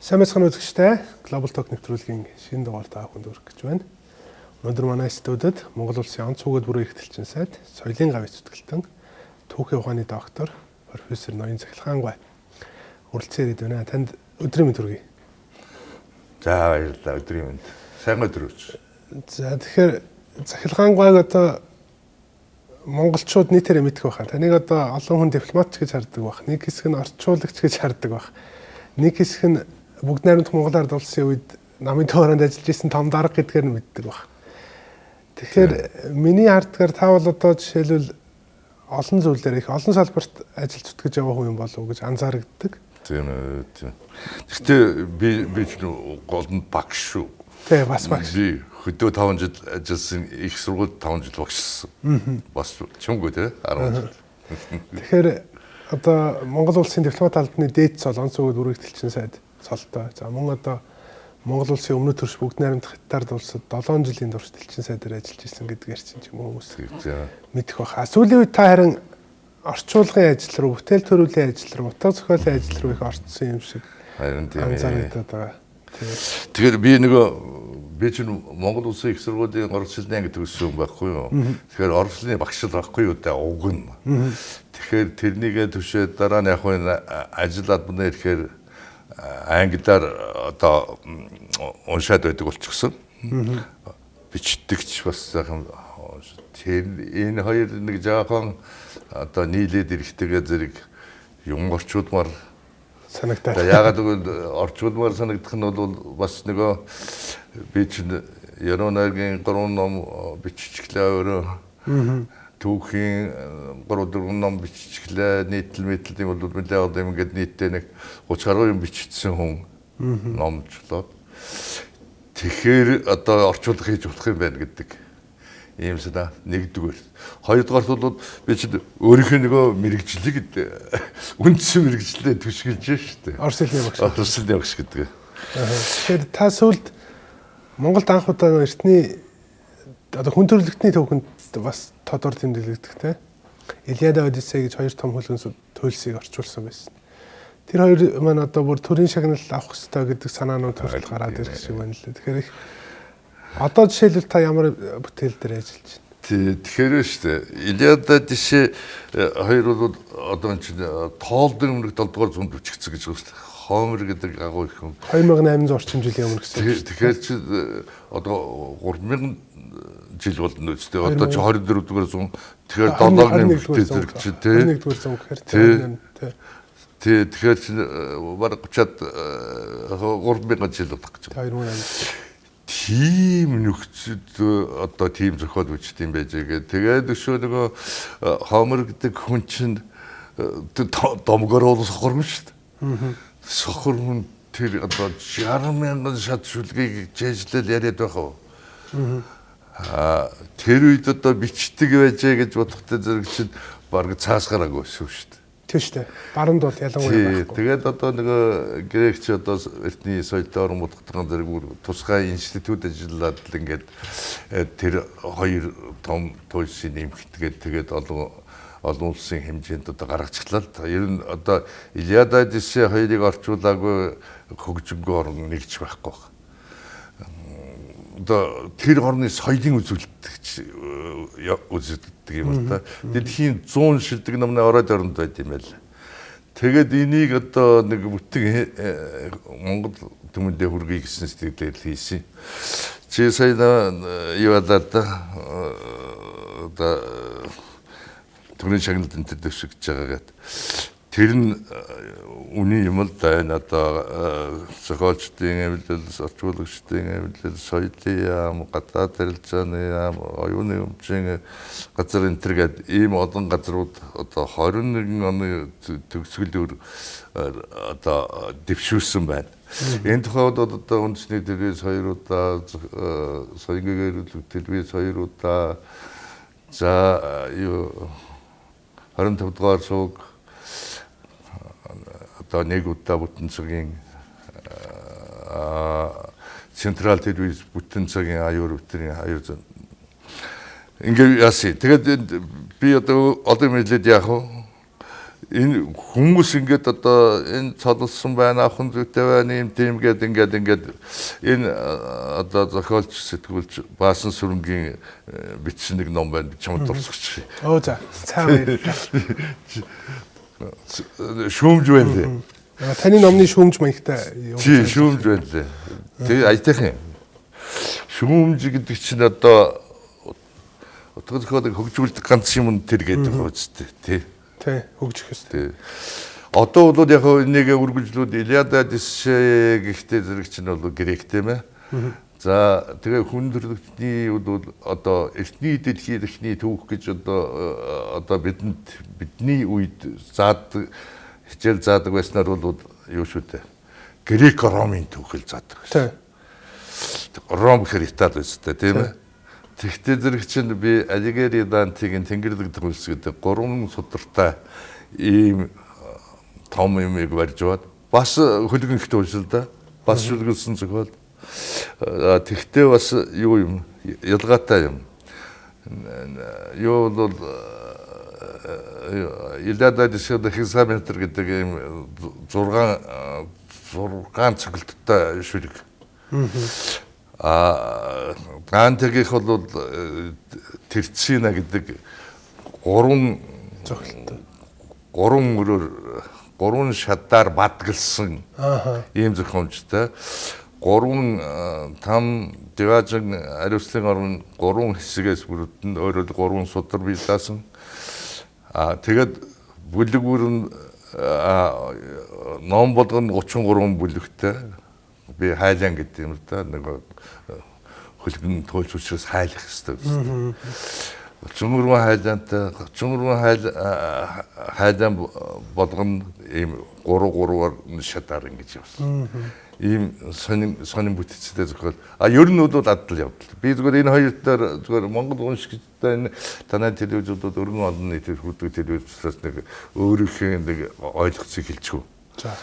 Сайн байцгаана үзэгчдээ. Global Talk нэвтрүүлгийн шинэ дугаар та бүхэнд хүргэх гэж байна. Өнөөдөр манай студид Монгол Улсын онц цугууд бүрэн эрх дэлчин сайд, соёлын гавь зүтгэлтэн, түүхийн ухааны доктор, профессор Ноён Цахилгаангуй хүрэлцэн ирээд байна. Танд өдрийн мэнд хүргэе. За, баярлалаа, өдрийн мэнд. Сайн өдөр өч. За, тэгэхээр Цахилгаангуйг одоо монголчууд нийтээрээ мэдэх байхаа. Таныг одоо олон хүн дипломат гэж хардаг байх. Нэг хэсэг нь орчуулагч гэж хардаг байх. Нэг хэсэг нь Бүгд найрамдах Монгол Ард Улсын үед намын тойронд ажиллаж исэн том дарга гэдгээр нь мэддэг байх. Тэгэхээр миний хардгаар та бол одоо жишээлбэл олон зүйлээр их олон салбарт ажил зүтгэж яваа хүн юм болов уу гэж анзаарэгддэг. Тийм ээ. Тийм. Гэхдээ би ч гол нь багш шүү. Тий, бас багш. Би хөдөө 5 жил ажилласан, их сургуульд 5 жил багшсан. Бас чимгүй те 10 жил. Тэгэхээр одоо Монгол Улсын дипломат албаны дээд цол, онц өгөөд бүрэг дэлчин сайд цолтой. За, мөн одоо Монгол Улсын өмнөд төрш Бүгд найрамдах Хятад улсад 7 жилийн турш дэлчин сайдаар ажиллаж исэн гэдгээр чинь ч юм уу хүмүүс мэдэх байх. Сүүлийн үед та харин орчуулгын ажил руу, бүтээл төрүүлийн ажил руу, утга зохиолын ажил руу их орцсон юм шиг харин тийм анзаарагдаад байгаа. Тэгэхээр би нөгөө би чинь Монгол Улсын их сургуулийн орос хэлний анги төгссөн байхгүй юу. Тэгэхээр орос хэлний багш л байхгүй юу да уг нь. Тэгэхээр тэрнийгээ түшээд дараа нь яг энэ ажил албаны ирэхээр англиар одоо уншаад байдаг болчихсон. Бичдэгч бас сайхан тэр энэ хоёр нэг жаахан одоо нийлээд ирэхтэйгээ зэрэг юм орчуулмаар санагдаад. Яагаад гэвэл орчуулмаар санагдах нь бол бас нөгөө би чинь Яруу найргийн 3 ном биччихлээ өөрөө. Түүхийн 3 4 ном биччихлээ. Нийтлэл мэтлэл юм бол нэлээ одоо юм ингээд нийтдээ нэг 30 гаруй юм бичсэн хүн номчлоод. Тэгэхээр одоо орчуулга хийж болох юм байна гэдэг ийм санаа нэгдүгээр. Хоёрдугаарт бол би чинь өөрийнхөө нөгөө мэрэгжлийг үндсэн мэрэгжлээ түшгэлж шүү дээ. Орос хэлний багш. Орос хэлний багш гэдэг. Тэгэхээр та сүүлд Монголд анх удаа эртний одоо хүн төрөлхтний түүхэнд бас тодор тэмдэглэгдэх те. Илиада, Одиссей гэж хоёр том хөлгөн туйлсыг орчуулсан байсан. Тэр хоёр маань одоо бүр төрийн шагнал авах ёстой гэдэг санаанууд хүртэл гараад ирэх шиг байна лээ. Тэгэхээр их одоо жишээлбэл та ямар бүтээл дээр ажиллаж байна? Тэгэхээр шүү дээ. Илиада, Одиссей хоёр бол одоо энэ чинь тоолдын өмнөх 7 дугаар зуунд бичигдсэн гэж байгаа шүү дээ. Хомер гэдэг агуу их хүн. 2800 орчим жилийн өмнө гэсэн. Тэгэхээр чи одоо 3000 жил болно үстэй. Одоо чи 24 дугаар зуун. Тэгэхээр 7 нэмэгтэй зэрэг чи тий. 21 дугаар зуун гэхээр тий. Тий, тэгэхээр чи бараг 30-аад 3000 жил болох гэж байна. 2800. Тийм нөхцөд одоо тийм зохиол бичдэг юм байж байгаа. Тэгээд өшөө нөгөө Хомер гэдэг хүн чинь домгоор бол сохор юм шүү дээ. Сохор хүн тэр одоо 60 мянган шат шүлгийг жээжлэл яриад байх уу? Тэр үед одоо бичдэг байжээ гэж бодохтой зэрэг чинь бараг цаас гараагүй шүү дээ. Тийм шүү дээ. Барамд бол ялангуяа байхгүй. Тэгээд одоо нөгөө грекч одоо эртний соёлтой орон бодготоргон зэрэг бүр тусгай институт ажиллаад л ингээд тэр хоёр том туйлсын нэмэгтгээд тэгээд олон улсын хэмжээнд одоо гаргачихлаа л. Ер нь одоо Илиада, Одиссей хоёрыг орчуулаагүй хөгжингүй орн нэгж байхгүй байна. Одоо тэр орны соёлын үзүүлэлт үзүүлдэг юм л та. Дэлхийн 100 шилдэг номны оройд оронд байд юм байл. Тэгээд энийг одоо нэг бүтэн Монгол түмэндээ хүргэе гэсэн сэтгэлээр хийсэн. Чи сая юу алаа да одоо төрийн шагналд энэ төр дэвшигдэж байгаа гэдэг. Тэр нь үнэн юм л да. Энэ одоо зохиолчдын эвлэл, орчуулагчдын эвлэл, соёлын яам, гадаад харилцааны яам, оюуны өмчийн газар энэ төр гээд ийм олон газрууд одоо 21 оны төгсгөл одоо дэвшүүлсэн байна. Энэ тухайд одоо үндэсний телевиз 2 удаа, соёлын эрүүлэг телевиз 2 удаа, за юу 25 дугаар сууг одоо нэг удаа бүтэн цагийн централ телевиз бүтэн цагийн аюур бүтрийн аюур зэн. Ингээ яасан. Тэгээд би одоо олон мэдлээд яах вэ? Энэ хүмүүс ингээд одоо энэ цололсон байна, авах зүйтэй байна, ийм тийм гээд ингээд энэ одоо зохиолч сэтгүүлч Баасан сүрэнгийн бичсэн нэг ном байна. Чамд дурсагч. Оо за. Сайн баярлалаа. Шүүмж байна лээ. Таны номны шүүмж маягтай юу? Тий, шүүмж байна лээ. Тэгээ аятайхан. Шүүмж гэдэг чинь одоо утга зохиолыг хөгжүүлдэг ганц юм тэр гэдэг үстэй тий. Тий, хөгжих ёстой. Одоо бол яг энийг үргэлжлүүд Илиада Одиссей гэхдээ зэрэг чинь бол грек тийм ээ. За тэгээ хүн төрөлхтний бол одоо эртний дэлхий эрхний түүх гэж одоо бидэнд бидний үед заадаг хичээл заадаг байснаар бол юу шүү дээ. Грек Ромын түүхэл заадаг байсан. Ром гэхэр Итали үстэй тийм ээ. Тэгтээ зэрэг чинь би Алигери Дантигийн Тэнгэрлэг төгөлс гэдэг 3 судартай ийм том юмыг барьж аваад бас хөлгөн ихтэй уншил да. Бас шүлгэлсэн зохиол. Тэгтээ бас юу юм ялгаатай юм. Юу бол Илиада Одиссей хексаметр гэдэг ийм 6 цогцолттой шүлэг. Дантегийнх бол Терцина гэдэг 3 зохиолтой. 3 мөрөөр 3 шадаар бадгалсан ийм зохиомжтой. 3 там диважин ариуслын орон 3 хэсгээс бүрдэн өөрөөр 3 судар биелсэн. Тэгээд бүлэг бүр нь ном болгоно 33 бүлэгтэй. Би хайлан гэдэг юм л да. Нэг хөлгөн туйлч учраас хайлах хэрэгтэй гэсэн. 33 хайлантай 33 хайлан болгоно ийм 3 3-аар шатаар ингэж явсан. Ийм сонин бүтцтэй зохиол. Ер нь бол адал явдал. Би зүгээр энэ хоёр дээр зүгээр Монгол уншигчдаа энэ танай телевизүүд өргөн олон нийтээр хүрдэг телевизээс нэг өөрийнхөө нэг ойлгоцыг хэлчихв. За.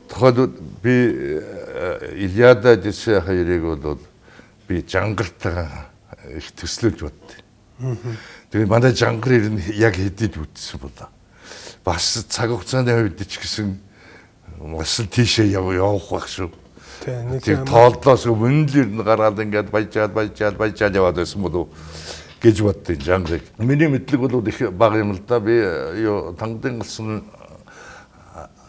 Тухайлбал би Илиада Одиссей хоёрыг бол би жангартайгаа их төслөж боддоо. Тэгээ манай жангар ер нь яг хэдийд бүтсэн болоо. Бас цаг хугацааны хувьд ч гэсэн бас тийшээ явах байх шүү. Тэр тооллоос өмнө л ер нь гараад ингээд баяжаал яваад байсан болов гэж боддیں۔ Жангарыг. Миний мэдлэг бол их бага юм л да. Би юу тангадын галсан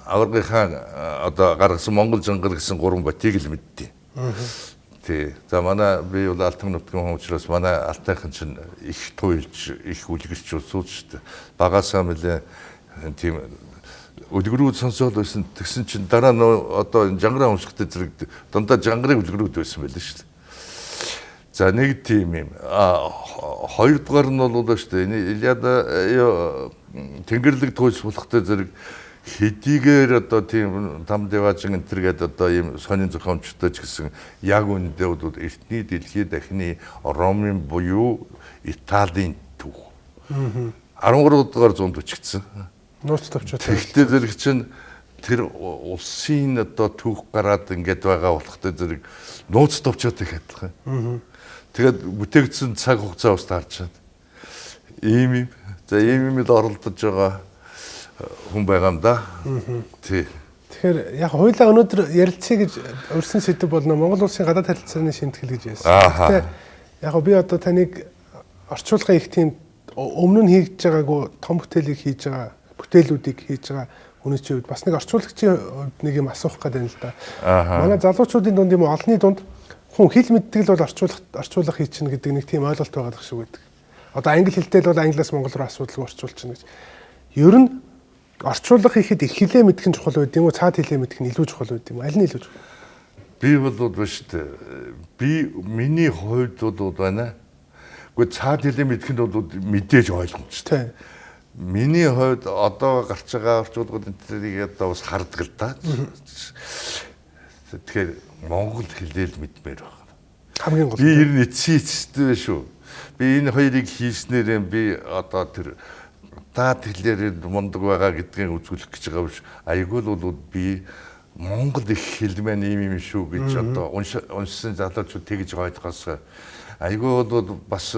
аваргынхаа одоо гаргасан Монгол жангар гэсэн 3 ботыг л мэдтий. Тий. За манай би бол Алтан нутгийн хүн учраас манай Алтайхан чинь их туйлж, их үлгэрч сууж шүү дээ. Багасаа нэлээ тийм үлгэрүүд сонсоод байсан. Тэгсэн чинь дараа нь одоо жангараа уншихтай зэрэг дандаа жангарыг үлгэрүүд байсан байлаа шүү дээ. За нэг тийм юм. Хоёрдугаар нь бол шүү дээ. Энэ Илиада Тэнгэрлэг туйлж болохтой зэрэг хэдийгээр одоо тийм там диважин энэ төр гээд одоо ийм сонин зохиомжтой ч гэсэн яг үнэндээ бол эртний дэлхий дахны Ромын буюу Италийн түүх. 13 дугаар зуунд бичигдсэн. Нууц товчоо. Тэгэхдээ зэрэг чинь тэр улсын одоо түүх гараад ингээд байгаа болохтой зэрэг нууц товчоотой их адилхан. Тэгээд бүтээгдсэн цаг хугацаа бас таарч байна. Ийм юм. За ийм юм л оролдож байгаа хүн байгаа юм да. Тий. Тэгэхээр яг хоёлаа өнөөдөр ярилцъя гэж урьсан сэдэв болно. Монгол улсын гадаад харилцааны шимтгэл гэж ярьсан. Гэхдээ яг би одоо таныг орчуулгын их тийм өмнө нь хийж байгаагүй том бүтээлийг хийж байгаа, бүтээлүүдийг хийж байгаа хүний чинь хувьд бас нэг орчуулагчийн хувьд нэг юм асуух гэдэг юм л да. Манай залуучуудын дунд юм уу олонний дунд хүн хэл мэддэг л бол орчуулга хийчихнэ гэдэг нэг тийм ойлголт байгаа шиг байдаг. Одоо англи хэлтэй л бол англиас монгол руу асуудалгүй орчуулчихна гэж. Ер нь орчуулга хийхэд их хэлээ мэдэх нь чухал байд юм уу, цаад хэлээ мэдэх нь илүү чухал байд юм уу? Аль нь илүү чухал? Би бол биш үү. Би миний хувьд бол байна. Гэхдээ цаад хэлээ мэдэх нь бол мэдээж ойлгомжтой. Миний хувьд одоо гарч байгаа орчуулгууд энэ тэрийг одоо бас хардаг л да. Тэгэхээр монгол хэлээ л мэдмээр байна. Хамгийн гол. Би ер нь эцсийн эцэстээ шүү. Би энэ хоёрыг хийснээр би одоо тэр даад хэлээр мундаг байгаа гэдгийг үзүүлэх гэж байгаа биш. Айгүй л бол би монгол их хэл маань ийм юм шүү гэж одоо уншсан залуучууд тэгж ойлгосоо. Айгүй бол бас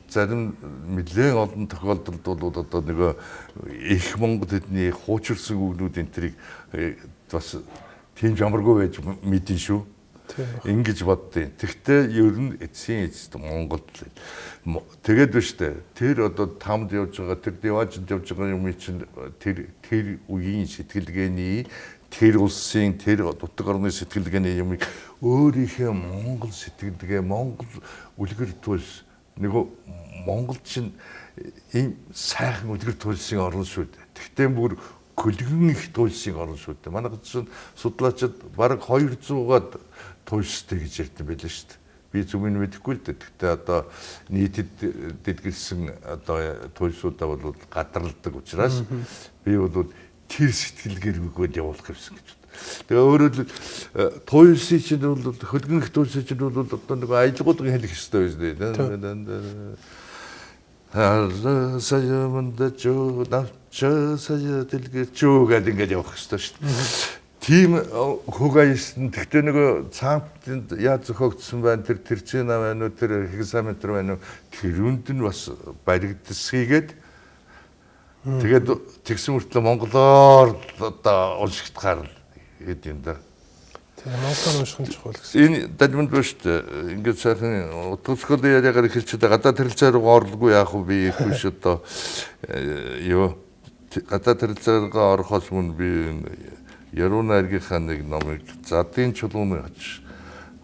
Зарим нэлээд олон тохиолдолд бол одоо нөгөө их Монгол тэдний хуучирсан үгнүүд энэ тэрийг бас тийм жамаргүй байж мэдэн шүү. Ингэж боддیں۔ Тэгтээ ер нь эцсийн эцэст Монголд тэгээд биш үү? Тэр одоо тамд явж байгаа, тэр диваажинд явж байгаа юм чинь тэр үеийн сэтгэлгээний, тэр улсын, тэр нутаг орны сэтгэлгээний юмыг өөрийнхөө Монгол сэтгэлгээ, Монгол үлгэр туйлс нөгөө Монгол чинь ийм сайхан үлгэр туйлсын орн шүү дээ. Тэгтээ бүр көлгөн их туйлсын орн шүү дээ. Манай чинь судлаачид бараг 200-аад туйлстай гэж ярьсан байлаа шүү дээ. Би зүг нь мэдэхгүй л дээ. Тэгтээ одоо нийтэд дэлгэрсэн одоо туйлсуудаа бол гадралдаг учраас би бол тэр сэтгэлгээр өгөөд явуулах юмсан гэж бод. Тэгээ өөрөөр туйлсын чинь бол хөлгөн их туйлсын чинь бол одоо нэг аялгуудын хэлэх ёстой байсан. Хара сая манда чөө навча сая дэлгэрчөө гэдэг ингээд явах ёстой шүү дээ. Тийм хөг аясн. Тэгтээ нөгөө цаантанд яаж зохиогдсон байна, тэр тэрчина байна уу, тэр хексаметр байна уу, тэрүнд нь бас баригдсгийгээд тэгээд тэгсэн мөртлөө монголоор одоо уншигдахаар л хэд юм да. Тийм, монголоор унших нь чухал гэсэн. Энэ далманд ба шүү дээ. Ингээд сайхан утга зохиолын яриагаар эхэлчихэд гадаад харилцаа руу орлого яах вэ, би их биш одоо юу гадаад харилцаагаа орохоос өмнө би Яруу найргийнхаа нэг номыг Задын чулууны хач.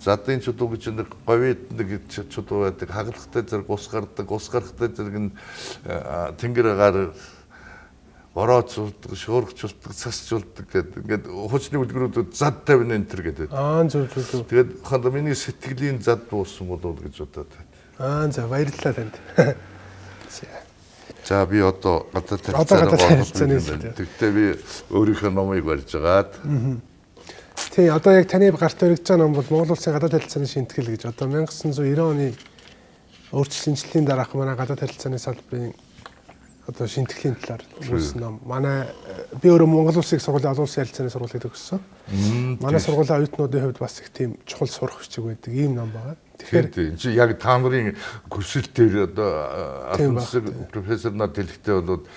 Задын чулуу гэж нэг говьд нэг чулуу байдаг. Хагалхтай зэрэг ус гардаг, ус гарахтай зэрэг нь тэнгэр агаар борооцуулдаг, шуургачулдаг, цасчулдаг гэдэг. Ингээд хуучны үлгэрүүд зад тавина энэ төр гэдэг. Аа, зөв зөв зөв. Тэгээд ханда миний сэтгэлийн зад дууссан болов гэж бодоод байна. Аа, за, баярлалаа танд. За, би одоо гадаад харилцааны Тэгтээ би өөрийнхөө номыг барьж агаад. Тий, одоо яг таны гарт баригдаж байгаа ном бол Монгол улсын гадаад харилцааны шинтгэл гэж одоо 1990 оны өөрчлөлт шинжилгээний дараах манай гадаад харилцааны салбарын одоо шинтгэлийн талаар өгүүлсэн ном. Манай би өөрөө Монгол улсын сургуулийн олон улсын харилцааны сургуулийг төгссөн. Манай сургуулийн оюутнуудын хувьд бас их тийм чухал сурах бичиг байдаг ийм ном байна. Тэгэхээр энэ чинь яг та нарын хүсэлтээр одоо албан профессор нар хэлэхдээ бол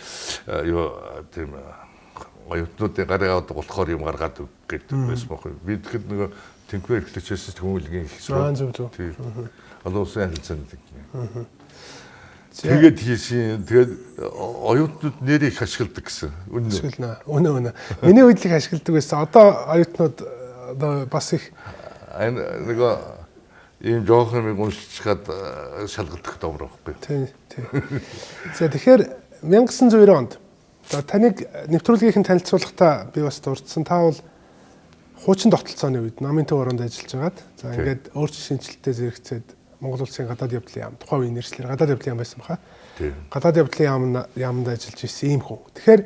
юу тийм оюутнуудын гарыг авдаг болохоор юм гаргаад өг гэдэг байсан байхгүй. Би тэгэхэд нөгөө тэнхвэ эрхлэгчээс хүмүүлгийн их сургууль. Зөв зөв. Олон улсын харилцааны тэнхвэ. Тэгээд хийсэн. Тэгээд оюутнууд нэрийг их ашигладаг гэсэн. Үнэн үү? Ашиглана. Үнэ үнэ. Миний үед л их ашигладаг байсан. Одоо оюутнууд одоо бас их нөгөө ийм жоохон юм уншчихад шалгалдах домор байхгүй. Тий, тий. За, тэгэхээр 1990 онд за таныг нэвтрүүлгийнхэн танилцуулахдаа би бас дурдсан. Та бол хуучин тогтолцооны үед намын төв оронд ажиллаж байгаад за ингээд өөрчлөлт шинжилэлтэд зэрэгцээд Монгол улсын гадаад явдлын яам, тухайн үеийн нэршлэр гадаад явдлын яам байсан баха. Гадаад явдлын яамд ажиллаж ирсэн ийм хүн. Тэгэхээр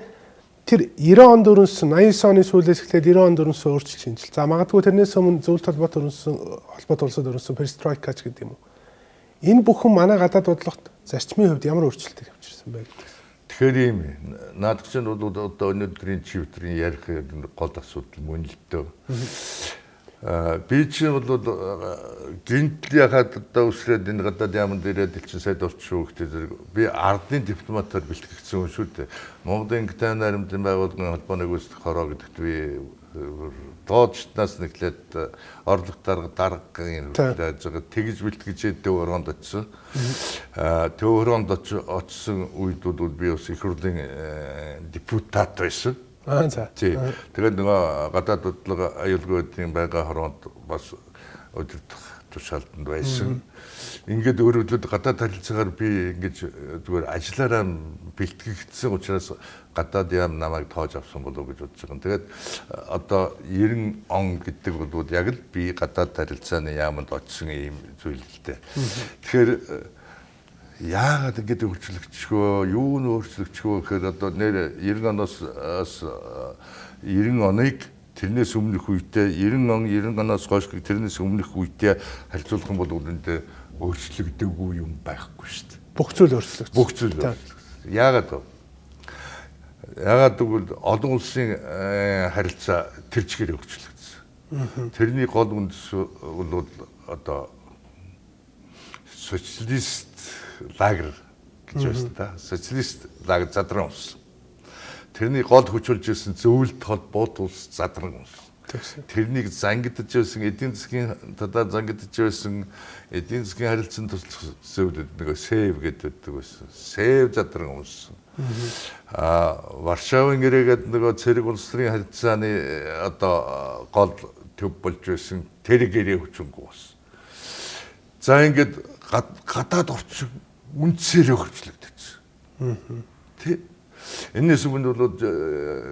тэр 90 онд өрнөсөн, 89 оны сүүлээс эхлээд 90 онд өрнөсөн өөрчлөлт шинжилэл. За, магадгүй тэрнээс өмнө зөвлөлт холбоот өрнөсөн, холбоот улсад өрнөсөн перестройкач гэдэг юм уу. Энэ бүхэн манай гадаад бодлогот зарчмын хувьд ямар өөрчлөлтийг авчирсан бэ гэдэг. Тэгэхээр ийм наадах чинь бол одоо өнөөдрийн чивтрийн ярих гол асуудал мөн л дөө. Би чинь бол гинтл яхад одоо өсрээд энэ гадаад яаманд ирээд элчин сайд болчихсон гэдэг зэрэг би ардын дипломатаар бэлтгэгдсэн хүн шүү дээ. Монголын Тайван наримдын байгууллагын холбооны гүйцэтгэх хороо гэдэгт би доодчтнаас нэглээд орлого дарга даргын хүртэл яаж байгаа тэгж бэлтгэж төв хороонд очсон. Төв хороонд очсон үед бол би бас их хурлын депутат байсан. Аа, за. Тий. Тэгээд нөгөө гадаад бодлого аюулгүй байдлын байнгын хороонд бас удирдах тушаалтанд байсан. Ингээд өөрөөр хэлбэл гадаад харилцаагаар би ингэж зүгээр ажиллаараа бэлтгэгдсэн учраас гадаад яам намайг тоож авсан болов уу гэж бодож байгаа. Тэгээд одоо 90 он гэдэг бол яг л би гадаад харилцааны яаманд очсон ийм зүйл л дээ. Тэгэхээр яагаад ингэж өөрчлөгдчихөө, юу нь өөрчлөгдчихөө гэхээр одоо нэр 90 оноос 90 оныг тэрнээс өмнөх үедээ 90 он 90 оноос хойш тэрнээс өмнөх үедээ харьцуулах юм бол үүндээ өөрчлөгдөөгүй юм байхгүй шүү дээ. Бүх зүйл өөрчлөгдсөн. Бүх зүйл өөрчлөгдсөн. Яагаад вэ? Яагаад гэвэл олон улсын харилцаа тэр чигээр өөрчлөгдсөн. Тэрний гол үндэс бол одоо социалист лагер гэж байсан та. Социалист лагер задран улс. Тэрний гол хүчүүлж ирсэн зөвлөлт холбоот улс задран улс. Тэрнийг зангидж байсан эдийн засгийн талаар зангидж байсан эдийн засгийн харилцан туслах зөвлөлд нөгөө СЭВ гэдэг байсан. СЭВ задран улс. Варшавын гэрээгээд нөгөө цэрэг улс төрийн харилцааны одоо гол төв болж байсан тэр гэрээ хүчингүй болсон. За ингээд гадаад орчин үндсээр хөрчлөгдөж. Тэ. Энэс өмнө бол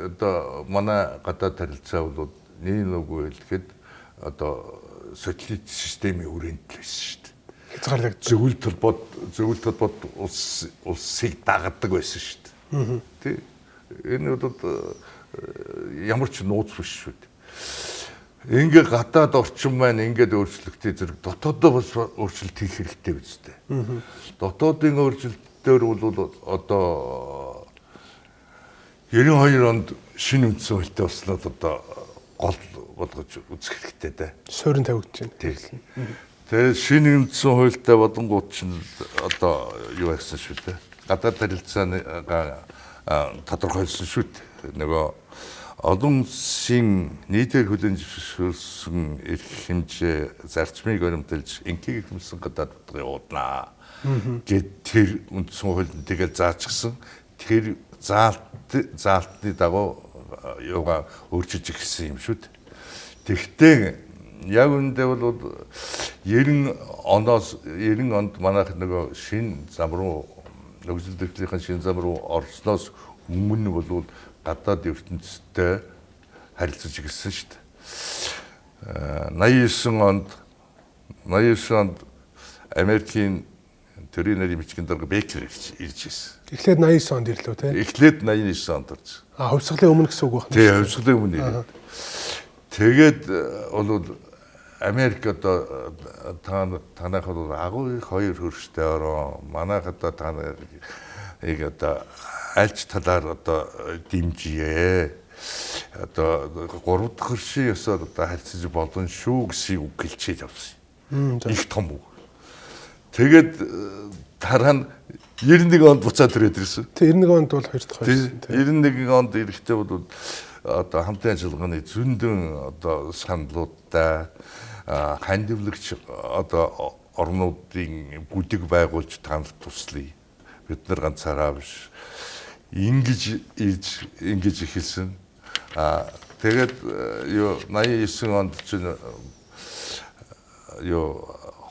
одоо манай гадаад харилцаа бол нэг нүггүй хэлэхэд одоо социалист системийн хүрээнд л байсан шүү дээ. Хязгаарлагдсан. Зөвлөлт холбоот улсыг дагадаг байсан шүү дээ. Тэ. Энэ бол ямар ч нууц биш шүү дээ. Ингээ гадаад орчин маань ингээд өөрчлөгдөж зэрэг дотоодоо бас өөрчлөлт хийх хэрэгтэй биз дээ. Дотоодын өөрчлөлтөөр бол одоо 92 онд шинэ үндсэн хуультай болсноод одоо гол болгож үзэх хэрэгтэй дээ. Суурин тавигдж байна. Тийм. Тэгээ шинэ үндсэн хуультай болонгууд чинь одоо юу байсан шүү дээ. Гадаад харилцааны тодорхойлсон шүү дээ. Нөгөө олон улсын нийтээр хүлээн зөвшөөрсөн эрх хэмжээ зарчмыг баримталж инхийг хэмжсэн гадаад бодлого явуулнаа гэд тэр үндсэн хуульд тэгэл заачсан. Тэр заалтны дагуу юугаа өөрчилж эхэлсэн юм шүү дээ. Тэгвэл яг үүндээ бол 90 оноос 90 онд манайх нөгөө шинэ зам руу нөхцөл дэвшлийнхэн шинэ зам руу орсноос өмнө бол гадаад ертөнцтэй харилцаж эхэлсэн шүү дээ. 89 онд Америкийн төрийн нарийн бичгийн дарга Бейкер ирж ирсэн. Эхлээд 89 онд ирлээ тий. Эхлээд 89 онд орж. А хувьсгалын өмнө гэсэн үг байна. Тий, хувьсгалын өмнө ирээд. Тэгээд бол Америк одоо танайх бол агуу их хоёр хөрштэй орон. Манайх одоо таныг одоо альч талаар одоо дэмжийе. Одоо гурав дахь хөршийн ёсоор одоо харьцаж болно шүү гэсэн үг хэлчихэд явсан. Их том үг. Тэгээд дараа нь 91 онд буцаад төрөөд ирсэн. Тэг 91 онд бол хоёр дахь ирсэн. 91 онд ирэхдээ бол одоо хамтын ажиллагааны зөндөн одоо саналуудтай хандивлагч одоо орнуудын бүдэг байгуулж танад туслая. Бид нар ганцаараа биш. Ингэж ирж ингэж эхэлсэн. Тэгээд юу 89 онд чинь юу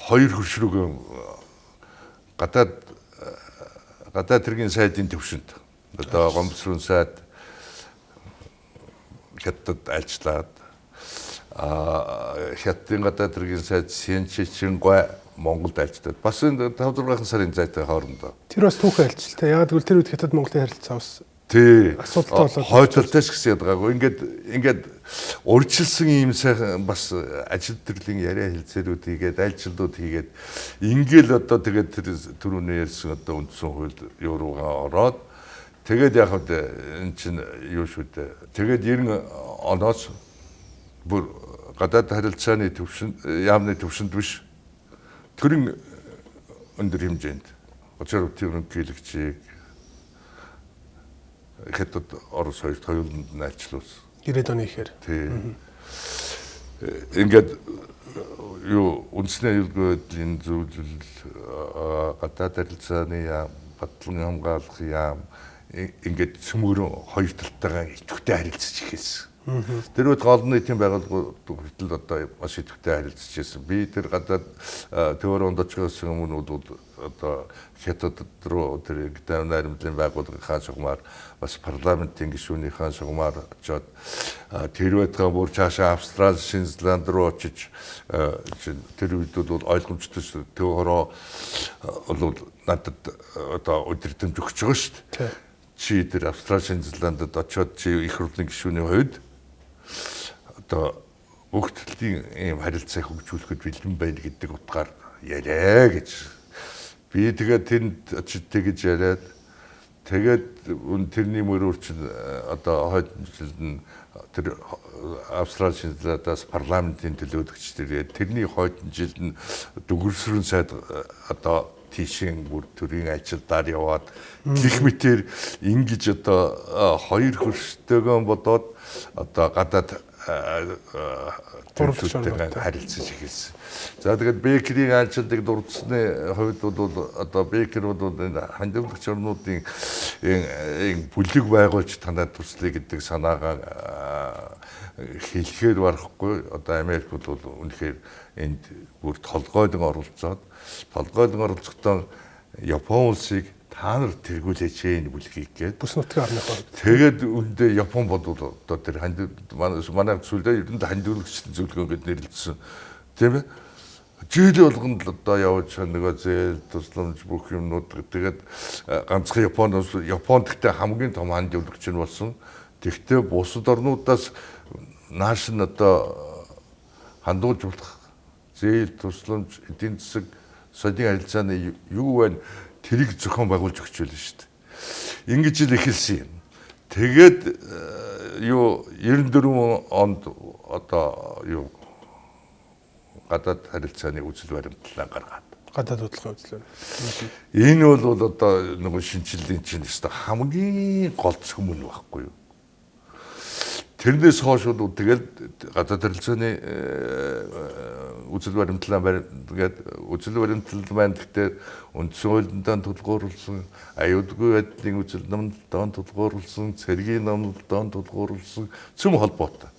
хоёр хөрш рүүгээ гадаад хэргийн сайдын төвшөнд одоо гомбсрын сайд Хятад альчлаад Хятадын гадаад хэргийн сайд Сянчичингой Монголд альчлаад бас энэ 5 6 сарын зайтай хоорондоо. Тэр бас түүхэн альчлалтай. Яг гэвэл тэр үед Хятад Монголын харилцаа бас тий асуудалтай болоод хойдолтой ч гэсэн ядгаагүй. Ингээд урьдчилсан ийм сайхан бас ажил төрлийн яриа хэлцээрүүд хийгээд альчлалууд хийгээд ингээл одоо тэгээд тэр түрүүний ярьсан одоо үндсэн хууль юу руугаа ороод тэгээд яг хөө эн чинь юу шүү дээ. Тэгээд 90 оноос бүр гадаад харилцааны төвшөнд яамны төвшөнд биш төрийн өндөр хэмжээнд очоор ерөнхийлөгчийг Хятад Орос хоёрт хоёуланд нь альчлуулсан. 90-ад оны ихээр. Тий. Ингээд юу үндэсний аюулгүй байдлын зөвлөл гадаад харилцааны яам, батлан хамгаалах яам ингээд цөмөрөн хоёр талтайгаа идэвхтэй харилцаж эхэлсэн. Тэр үед олон нийтийн байгууллагууд хүртэл одоо маш идэвхтэй харилцаж байсан. Би тэр гадаад төвөр онд очихоос өмнө бол одоо Хятад руу тэр найрамдлын байгууллагын шугамар бас парламентын гишүүнийхээ шугамар очоод тэр байтугай бүр цаашаа Австрали, Шинэ Зеланд руу очиж тэр үед бол ойлгомжтой шүү. Төв хороо бол надад одоо удирдамж өгч байгаа шүү дээ. Чи тэр Австрали, Шинэ Зеландд очоод чи их хурлын гишүүний хувьд одоо бүх төрлийн ийм харилцааг хөгжүүлэхэд бэлэн байна гэдэг утгаар яриа гэж. Би тэгээд тэнд очиж тэгэж яриад тэгээд тэрний мөрөөр чинь одоо хойд жилд нь тэр Австрали Шинэ Зеландаас парламентын төлөөлөгч тэрээ тэрний хойд жилд нь дүгэрсрэн сайд одоо Тийшин бүр төрийн ажилдаар яваад гих мэтэр ингэж одоо хоёр хөрштөгөн бодоод одоо гадаад төрөлтэй харилцаж эхэлсэн. За тэгээд Бейкерийн айлчлалыг дурдсаны хувьд бол одоо Бейкер бол энэ хандивлагч орнуудын энэ бүлэг байгуулж танад туслая гэдэг санаагаа хэлэхээр барахгүй. Одоо Америк бол үнэхээр энд бүр толгойлон оролцоод оролцохдоо Япон улсыг та нар тэргүүлээч энэ бүлгийг гээд бүс нутгийн орныхоо. Тэгээд үүндээ Япон бол одоо тэр манай зүйлээ ер нь хандивлагчдын зөвлөгөө гэд нэрлэсэн. Тийм ээ. Жил болгонд л одоо явж нөгөө зээл тусламж бүх юмнууд тэгээд ганцхан Японоос Японд гэхдээ хамгийн том хандивлагч нь болсон. Тэгвэл бусад орнуудаас нааш нь одоо хандуулж болох зээл тусламж эдийн засаг соёлын харилцааны юу вэ тэрийг зохион байгуулж өгч байлаа шүү дээ. Ингэж л эхэлсэн юм. Тэгээд юу 94 онд одоо юу гадаад харилцааны үзэл баримтлалаа гаргаад. Гадаад бодлогын үзэл баримтлал. Энэ бол одоо нөгөө шинэчлэлийн чинь өстой хамгийн гол цөмөн байхгүй юу? Тэрнээс хойш бол тэгэл гадаад харилцааны үзэл баримтлалаа тэгээд үзэл баримтлал маань гэхдээ үндсэн хуулиндаа тулгуурласан, аюулгүй байдлын үзэл номлолдоо тулгуурласан, цэргийн номлолдоо тулгуурласан цөм холбоотой.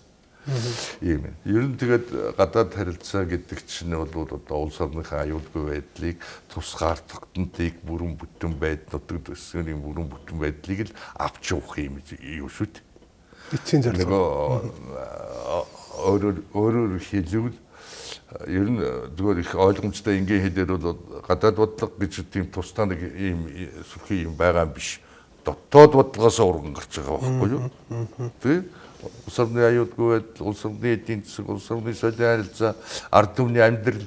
Ийм юм. Ер нь тэгээд гадаад харилцаа гэдэг чинь бол одоо улс орныхаа аюулгүй байдлыг тусгаар тогтнолыг бүрэн бүтэн байд нутаг дэвсгэрийн бүрэн бүтэн байдлыг л авч явах юм юу шүү дээ. Эцсийн зорилго. Нөгөө өөрөөр хэлбэл ер нь зүгээр их ойлгомжтой энгийн хэлээр бол гадаад бодлого гэж тийм тусдаа нэг ийм сүрхий юм байгаа юм биш. Дотоод бодлогоос урган гарч байгаа байхгүй юу? Тэ? Улс орны аюулгүй байдал, улс орны эдийн засаг, улс орны соёлын харилцаа, ард түмний амьдрал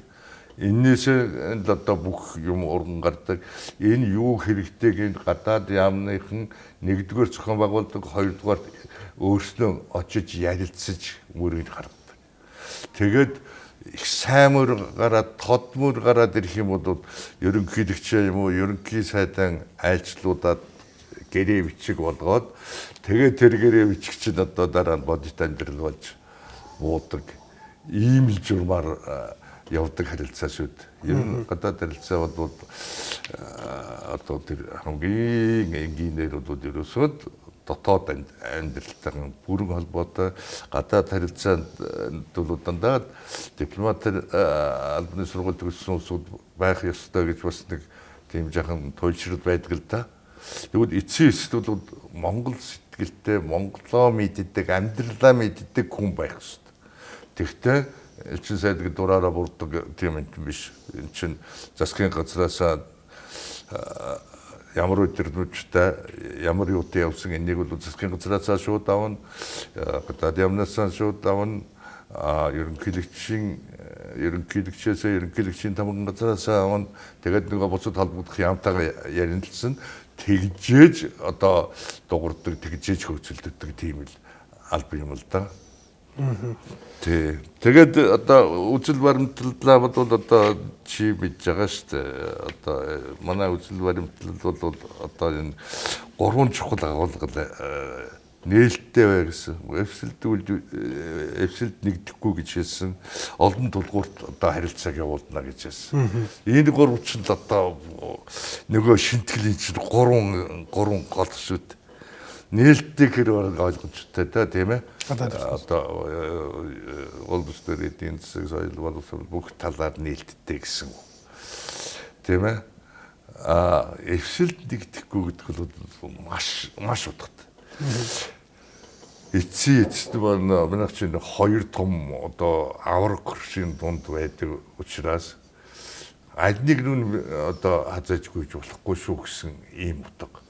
энээс л одоо бүх юм урган гардаг. Энэ юу хэрэгтэйг энэ гадаад яамныхан нэгдүгээр зохион байгуулдаг, хоёрдугаар өөрснөө очиж ярилцаж мөрийг гаргадаг. Тэгээд их сайн мөр гараад, тод мөр гараад ирэх юм бол ерөнхийлөгч юм уу, ерөнхий сайдан айлчлуудад гэрээ бичиг болгоод тэгээд тэр гэрээ бичиг чинь одоо дараа нь бодит амьдрал болж буудаг. Ийм л журмаар явдаг харилцаа шүү дээ. Ер нь гадаад харилцаа бол одоо тэр хамгийн энгийнээр бол ерөөсөө дотоод амьдралтайхан бүрэн холбоотой гадаад харилцаанд бол дандаа дипломат албаны сургууль төгссөн улсууд байх ёстой гэж бас нэг тийм жахан туйлшрал байдаг л да. Тэгвэл эцсийн эцэст бол монгол сэтгэлтэй, монголоо мэддэг, амьдралаа мэддэг хүн байх ёстой. Тэгтээ элчин сайд гэдэг дураараа бурдаг тийм юм биш. Эн чинь засгийн газраас ямар өдөрмөжтэй, ямар юутай явсан энийг бол засгийн газраас шууд авна, гадаад яамнаас шууд авна, ерөнхийлөгчөөс ерөнхийлөгчийн тамган газраас авна. Тэгээд нөгөө бусад холбогдох яамтайгаа ярилцсан. Тэгжээж одоо дуурдаг, тэгжээж хөөцөлддөг тийм л алба юм л да. Тий. Тэгээд одоо үзэл баримтлалаа бол одоо чи мэдж байгаа шүү дээ. Одоо манай үзэл баримтлал бол одоо энэ гурван чухал агуулга нээлттэй бай гэсэн. Эвсэлд нэгдэхгүй гэж хэлсэн. Олон тулгуурт одоо харилцааг явуулна гэж хэлсэн. Энэ гурав чинь л одоо нөгөө шинтгэлийн чинь гурван гол шүү дээ. Нээлттэй хэр ойлгомжтой да тийм ээ. Одоо улс төр эдийн засаг, соёл боловсрол бүх талаар нээлттэй гэсэн үг. Тийм ээ. А эвсэлд нэгдэхгүй гэдэг бол маш маш утгатай. Эцсийн эцэст манай чинь хоёр том одоо авраг хөршийн дунд байдаг учраас аль нэг нь одоо хазааж гүйж болохгүй шүү гэсэн ийм утга.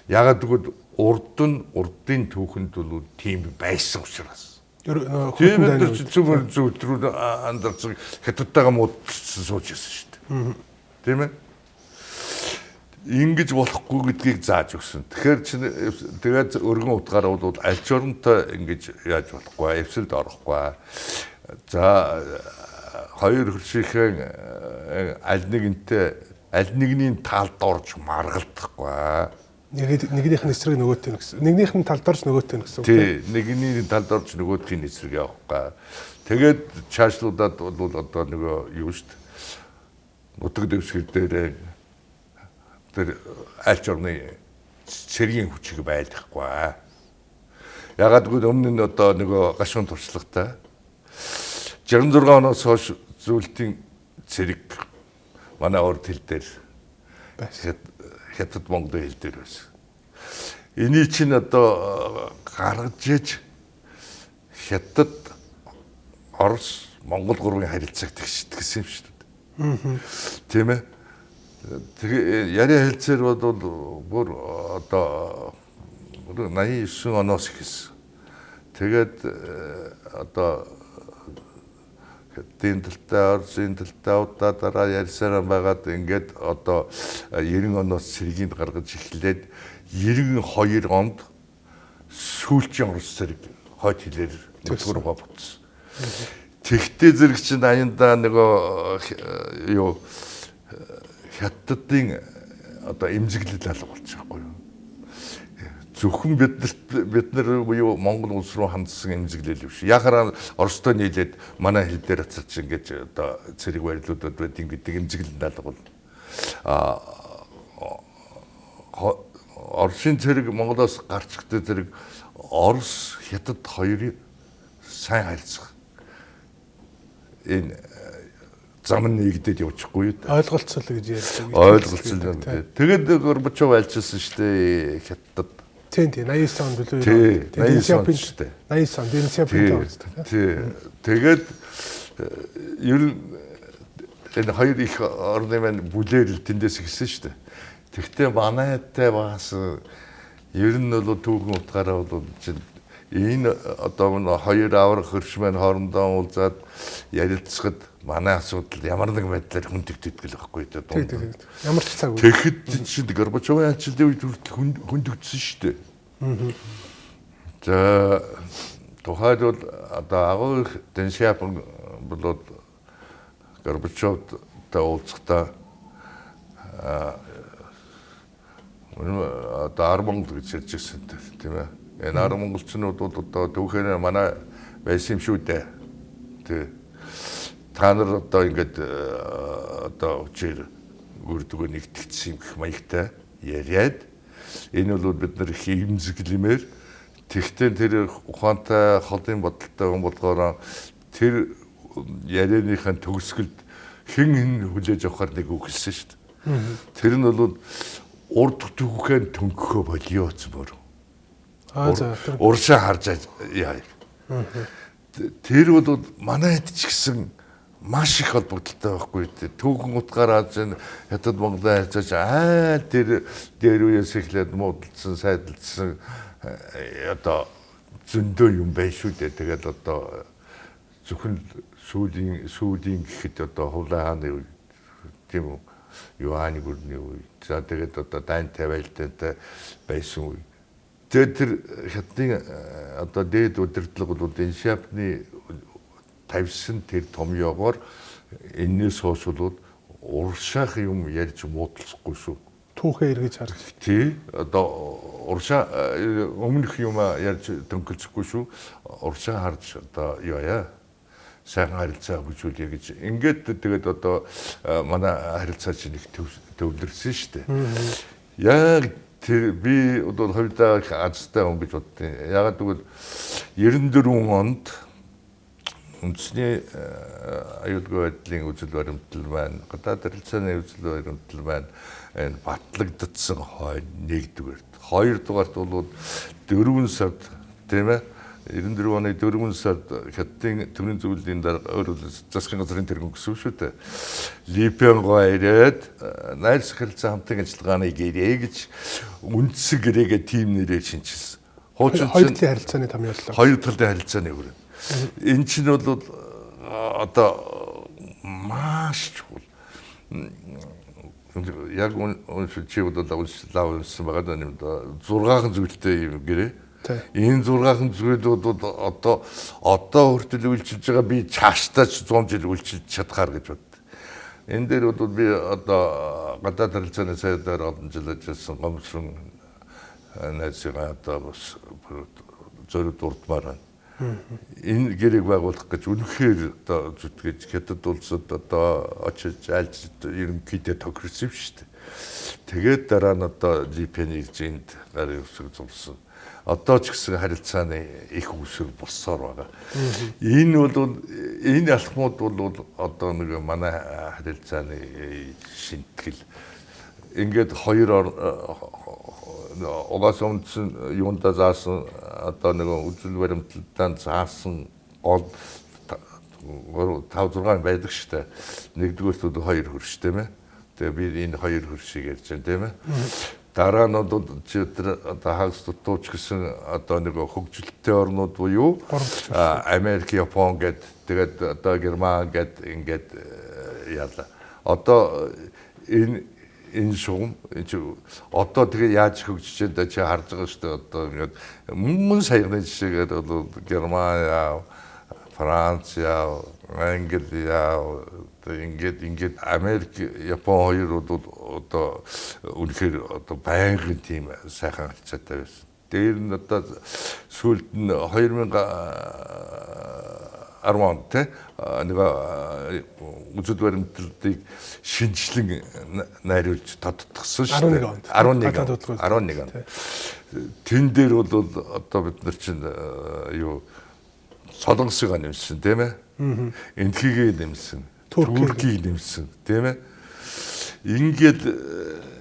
Ягаад гэвэл урд нь урдын түүхэнд бол тийм байсан учраас. Тийм зүгээр зөв андарч хятадтайгаа муудсан сууж байсан шүү дээ. Тийм ээ. Ингэж болохгүй гэдгийг зааж өгсөн. Тэгэхээр чинь тэгээд өргөн утгаараа бол аль ч оронтой ингэж яаж болохгүй, эвсэлд орохгүй. За хоёр хөршийнхээ аль нэгэнтэй Аль нэгний талд орж маргалдахгүй. Нэгнийх нь эсрэг нөгөөтэй нь гэсэн. Нэгнийх нь талд орж нөгөөтэй нь гэсэн үг. Тий, нэгний талд орж нөгөөдхийн эсрэг явахгүй. Тэгээд чаашлуудад бол одоо нөгөө юу шүү дээ. Нутаг дэвсгэр дээр тэр аль ч орны цэргийн хүчийг байлгахгүй. Ягаад гэвэл өмнө нь одоо нөгөө гашуун туршлагатай 66 оноос хойш зүйлтийн цэрэг манай урд хил дээр Хятад Монголын хил дээр байсан. Эний чинь одоо гаргаж иж Хятад, Орос, Монгол гурвын харилцааг тэгшдэг юм шүү дээ. Тийм ээ. Тэгээ яриа хэлцээр бол бүр одоо 89 оноос эхэлсэн. Тэгээд одоо Хятадын талтай, Оросын талтай удаа дараа ярьсараа байгаад ингээд одоо 90 оноос цэргийг гаргаж эхлээд 92 онд сүүлчийн Орос цэрэг хойд хилээр нутг руугаа буцсан. Тэгтээ зэрэг чинь аяндаа нөгөө юу Хятадын одоо эмзэглэл алга болчихгүй юу? Зөвхөн бид нар буюу Монгол улс руу хандсан эмзэглэл биш. Яхаараа Оростой нийлээд манай хил дээр ацарч ингэж одоо цэрэг барилуудад байдаг гэдэг эмзэглэл алга бол. Оросын цэрэг Монголоос гарч ихдээ зэрэг Орос, Хятад хоёрын сайн харилцах энэ зам нь нэгдээд явчихгүй юу? Ойлголцол гэж ярьдаг. Ойлголцол юм. Тэгээд Горбачов альчилсан шүү дээ Хятадд. Тийм тийм 89 онд билүү? Тийм 89 онд шүү дээ. 89 онд Дэн Сяопинтэй уулздаг. Тийм. Тэгээд ер нь энэ хоёр их орны маань бүлээл тэндээс эхэлсэн шүү дээ. Тэгтээ манайтай бас ер нь бол түүхэн утгаараа бол чинь энэ одоо хоёр аврах хөрш маань хоорондоо уулзаад ярилцахад манай асуудал ямар нэгэн байдлаар хүндэгддэг л байхгүй дээ. Тийм. Ямар ч цаг үе. Тэгэхэд чинь Горбачовын альчлалын үед хүртэл хүндэгдсэн шүү дээ. За тухайлбал одоо агуу их Дэн Сяопин болоод Горбачовтой уулзахдаа одоо Ар Монгол гэж ярьж ирсэн тийм ээ. Энэ Ар монголчнууд бол одоо түүхээр манай байсан юм шүү дээ. Тэ. Та нар одоо ингээд одоо хүчээр өрдөгөө нэгтгэсэн юм гэх маягтай яриад энэ бол бид нар их эмзэглэмээр тэгтээ тэр ухаантай холын бодолтой хүн болгоороо тэр ярианыхаа төгсгөлд хэн хэн хүлээж авахар нэг үг хэлсэн шүү дээ. Тэр нь бол урд түүхэн төнгөхөө болио зөмөр. Аа за. Уршаа харж яа. Тэр бол манай хэд ч гэсэн маш их холбогдолтой байхгүй үү. Түүхэн утгаараа чинь Хятад Монголын харьцаач аа тэр дээр үеэс эхлээд муудалцсан, сайдалцсан одоо зөндөө юм байна шүү дээ. Тэгээд одоо зөвхөн сүүлийн гэхэд одоо Хувлай хааны үе тийм үү? Юаны гүрний үе. За тэгээд одоо дайн тавиалттай байсан үе. Тэгээд тэр Хятадын одоо дээд удирдлага бол Дэн Сяопны тавьсан тэр томьёогоор энэс хойш бол уршаах юм ярьж муудалцахгүй шүү. Түүхээ эргэж харж. Тий. Одоо уршаа өмнөх юм ярьж төнгөлцөхгүй шүү. Уршаа харж одоо юу яа. Сайхан харилцаа хөгжүүлье гэж. Ингээд тэгээд одоо манай харилцаа чинь их төвлөрсөн шүү дээ. Яг тэр би бол хувьдаа их азтай хүн гэж боддیں۔ Ягаад гэвэл 94 онд үндэсний аюулгүй байдлын үзэл баримтлал маань, гадаад харилцааны үзэл баримтлал маань энэ батлагдсан хойно нэгдүгээрт. Хоёрдугаарт бол 4 сард тийм ээ 94 оны 4 сард Хятадын төрийн зөвлөлийн дарга өөрөөр засгийн газрын тэргүүн гэсэн шүү дээ. Липенго ирээд найрсаг харилцаа хамтын ажиллагааны гэрээ гэж үндсэн гэрээгээ тим нэрээр шинчилсэн. Хуучин хоёр талын харилцааны томьёоллоо. Хоёр талын харилцааны хүрээ. Энэ чинь бол одоо маш чухал. Яг чи бол лав уншсан байгаа даа юм да. 6 зүйлтэй юм гэрээ. Энэ 6 зүйлүүд бол одоо хүртэл үйлчилж байгаа би цаашдаа ч 100 жил үйлчилж чадхаар гэж бод. Энэ дээр бол би одоо гадаад харилцааны сайдаар олон жил ажилласан гомсрон найзыгаа одоо бас зориуд дурдмаар байна. Энэ гэрээг байгуулах гэж үнэхээр одоо зүтгэж Хятад улсад одоо очиж айлж ерөнхийдөө тохирсон юм шүү дээ. Тэгээд дараа нь одоо GPN ирж энд гарын үсэг зурсан. Одоо ч гэсэн харилцааны их үүсвэр болсоор байгаа. Энэ бол энэ алхмууд бол одоо нэг манай харилцааны шинтгэл ингээд хоёр угаас өмнөсөн юунда заасан одоо нэг үзэл баримтлалдаа заасан гол 3 5 6 байдаг шүү дээ. Нэгдүгээрт бол хоёр хөрш тийм ээ. Тэгээ би энэ хоёр хөршийг ярьж байна тийм ээ. Дараа нь бол чи одоо хагас дутууч гэсэн одоо нэг хөгжилтэй орнууд буюу Америк, Япон гэд тэгээд одоо Герман гэд ингээд яалаа. Одоо энэ шугам одоо тэгээ яаж хөгжиж байна чи харж байгаа шүү дээ. Одоо ингээд мөн саяны жишээгээр бол Герман яав, Франц яав, Англи яав, ингээд Америк, Япон хоёр бол одоо үнэхээр одоо байнгын тийм сайхан харилцаатай байсан. Дээр нь одоо сүүлд нь 2010 онд те нэг үзэл баримтлалыг шинжлэн найруулж тодтгосон шүү дээ. 11 онд. Тэн дээр бол одоо бид нар чинь юу Солонгосыг нэмсэн тийм ээ. Энтхигээ нэмсэн. Туркийг нэмсэн тийм ээ.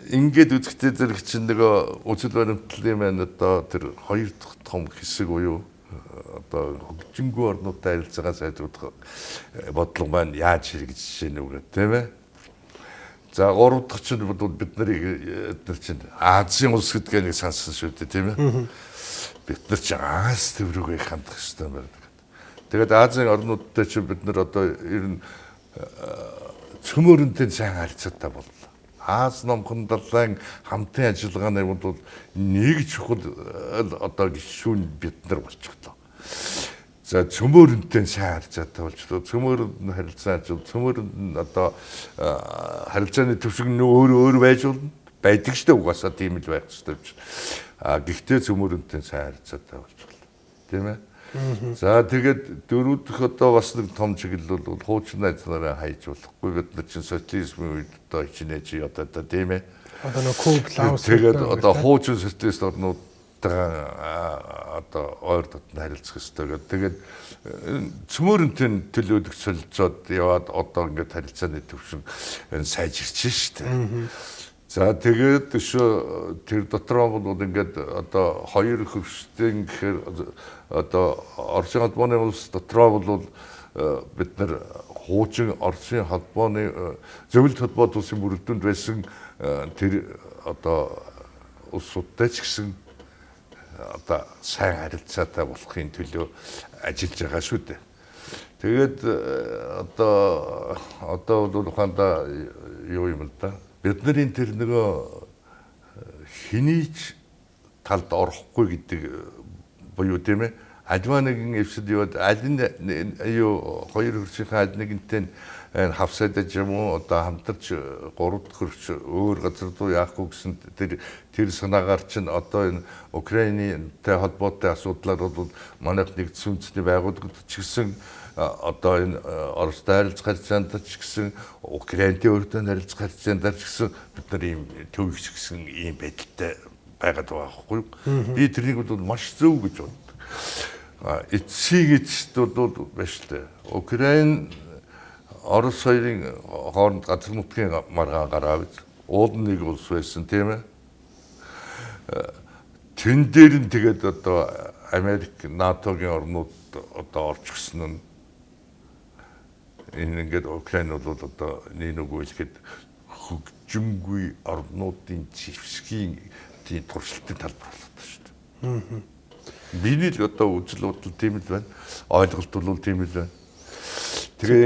Ингээд үзэхдээ зэрэг чинь нөгөө үзэл баримтлалын маань одоо тэр хоёр дахь том хэсэг буюу одоо хөгжингүй орнуудтай харилцаагаа сайжруулах бодлого маань яаж хэрэгжиж байна вэ тийм ээ. За гурав дахь чинь бид нарыг чинь Азийн улс гэдгээ нэг сансан шүү дээ тийм ээ. Бид нар чинь Аз төв рүүгээ их хандах хэрэгтэй байна. Тэгээд Азийн орнуудтай чинь бид нар одоо ер нь цөмөрөнтэй сайн харилцаатай боллоо. Аз номхон далайн хамтын ажиллагааны бол нэг чухал одоо гишүүн бид нар болчихлоо. За цөмөрөнтэй сайн харилцаатай болчихлоо. Цөмөрөнд нь харилцаа ажил, цөмөрөнд нь одоо харилцааны төвшин нь өөр өөр байж болно. Байдаг ч дээ угаасаа тийм л байх ёстой юм чи. А гэхдээ цөмөрөнтэй сайн харилцаатай болчихлоо. Тийм ээ. За тэгээд дөрөв дэх одоо бас нэг том чиглэл бол хуучин найз нараа хайж болохгүй. Бид нар чинь социализмын үед одоо хичнээн чи одоо тийм ээ. Одоо нэг Куб, Лаос тэгээд одоо хуучин социалист орнуудтайгаа одоо ойр дотно харилцах ёстой гэдэг. Тэгээд цөмөрөнтэй төлөөлөх солилцоод яваад одоо ингээд харилцааны төвшин сайжирч штэ. За тэгээд өшөө тэр дотроо бол ингээд одоо хоёр хөвштэн гэхээр одоо Оросын холбооны улс дотроо бол бид нар хуучин Оросын холбооны зөвлөлт холбоот улсын бүрэлдэхүүнд байсан тэр одоо улсуудтай ч гэсэн одоо сайн харилцаатай болохын төлөө ажиллаж байгаа шүү дээ. Тэгээд одоо бол ухаандаа юу юм л да. Бид нарын тэр нөгөө хэний ч талд орохгүй гэдэг буюу тийм ээ альва нэгэн эвсэл яваад аль нь юу хоёр хөршийнхээ аль нэгэнтэй хавсайдаж юм уу одоо хамтарч гурав дахь хөрш өөр газар руу яахгүй гэсэн тэр санаагаар чинь одоо энэ Украинтай холбоотой асуудлаар бол манайх нэгдсэн үндэсний байгууллагад ч гэсэн одоо энэ Оростой харилцах харилцаанд ч гэсэн Украинтай өөртөө харилцах харилцаанд ч гэсэн бид нар ийм төвөгч гэсэн ийм байдалтай байгаад байгаа байхгүй юу? Би тэрнийг бол маш зөв гэж боддог. Эцсийн эцэст бол байна шүү дээ. Украин Орос хоёрын хооронд газар нутгийн маргаан гараад уул нэг улс байсан тийм ээ. Тэн дээр нь тэгээд одоо Америк, НАТОгийн орнууд одоо орчихсон нь энэ ингээд Украин бол одоо нэг нүгөө хэлэхэд хөгжингүй орнуудын зэвсгийн тийм туршилтын талбар болоод шүү дээ. Миний л одоо үзэл бодол тийм л байна. Ойлголт бол тийм л байна. Тэгээ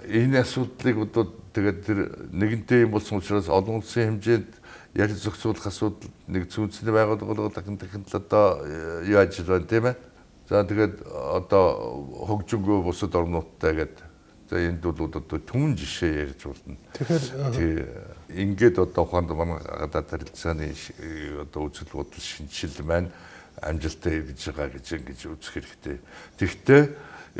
энэ асуудлыг одоо тэгээд тэр нэгэнтээ юм болсон учраас олон улсын хэмжээнд ярьж зохицуулах асуудал нэгдсэн үндэсний байгууллага дахин дахин л одоо юу ажил байна тийм ээ. За тэгээд одоо хөгжингүй бусад орнуудтай гээд За энд бол одоо түмэн жишээ ярьж болно. Тэгэхээр ингээд одоо ухаанд манай гадаад харилцааны одоо үзэл бодол шинжил маань амжилттай эргэж байгаа гэж ингэж үзэх хэрэгтэй. Тэгэхдээ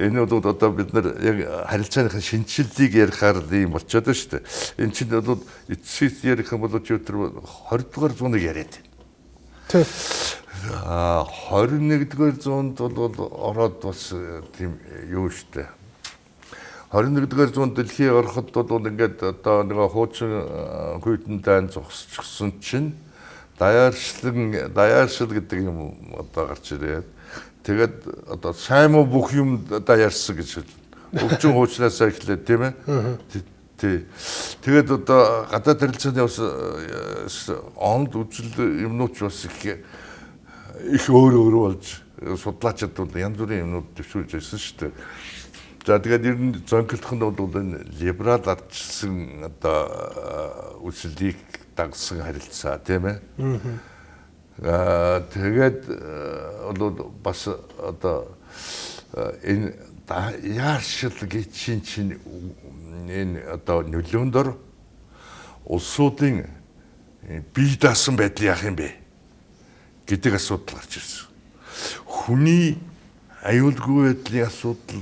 энэ бол одоо бид нар яг харилцааныхаа шинжиллийг ярихаар л юм болчиход байна шүү дээ. Энэ чинь бол эцсийн ярих юм бол өчигдөр 20 дугаар зууныг яриад байна. Тий. 21 дугаар зуунд бол ороод бас тийм юу шүү дээ. 21 дугаар зуунд дэлхий ороход бол ингээд одоо нэг хуучин хүйтэн дайн зогсчихсон чинь даяаршил гэдэг юм одоо гарч ирээд тэгээд одоо сайн муу бүх юм даяарсан гэж хэлнэ. Өвчин хуучнаасаа эхлээд тийм ээ. Тий. Тэгээд одоо гадаад харилцааны бас онд үзэл юмнууд ч бас их өөр өөр болж судлаачид бол янз бүрийн юмнууд төвшүүлж байсан шүү дээ. За тэгээд ер нь зонхилдох нь бол энэ либерал ардчилсан одоо үзлийг дагсан харилцаа тийм ээ. Тэгээд бол бас одоо энэ яаршил гэж чинь энэ одоо нөлөөнд ор улсуудын бие даасан байдал яах юм бэ гэдэг асуудал гарч ирсэн. Хүний аюулгүй байдлын асуудал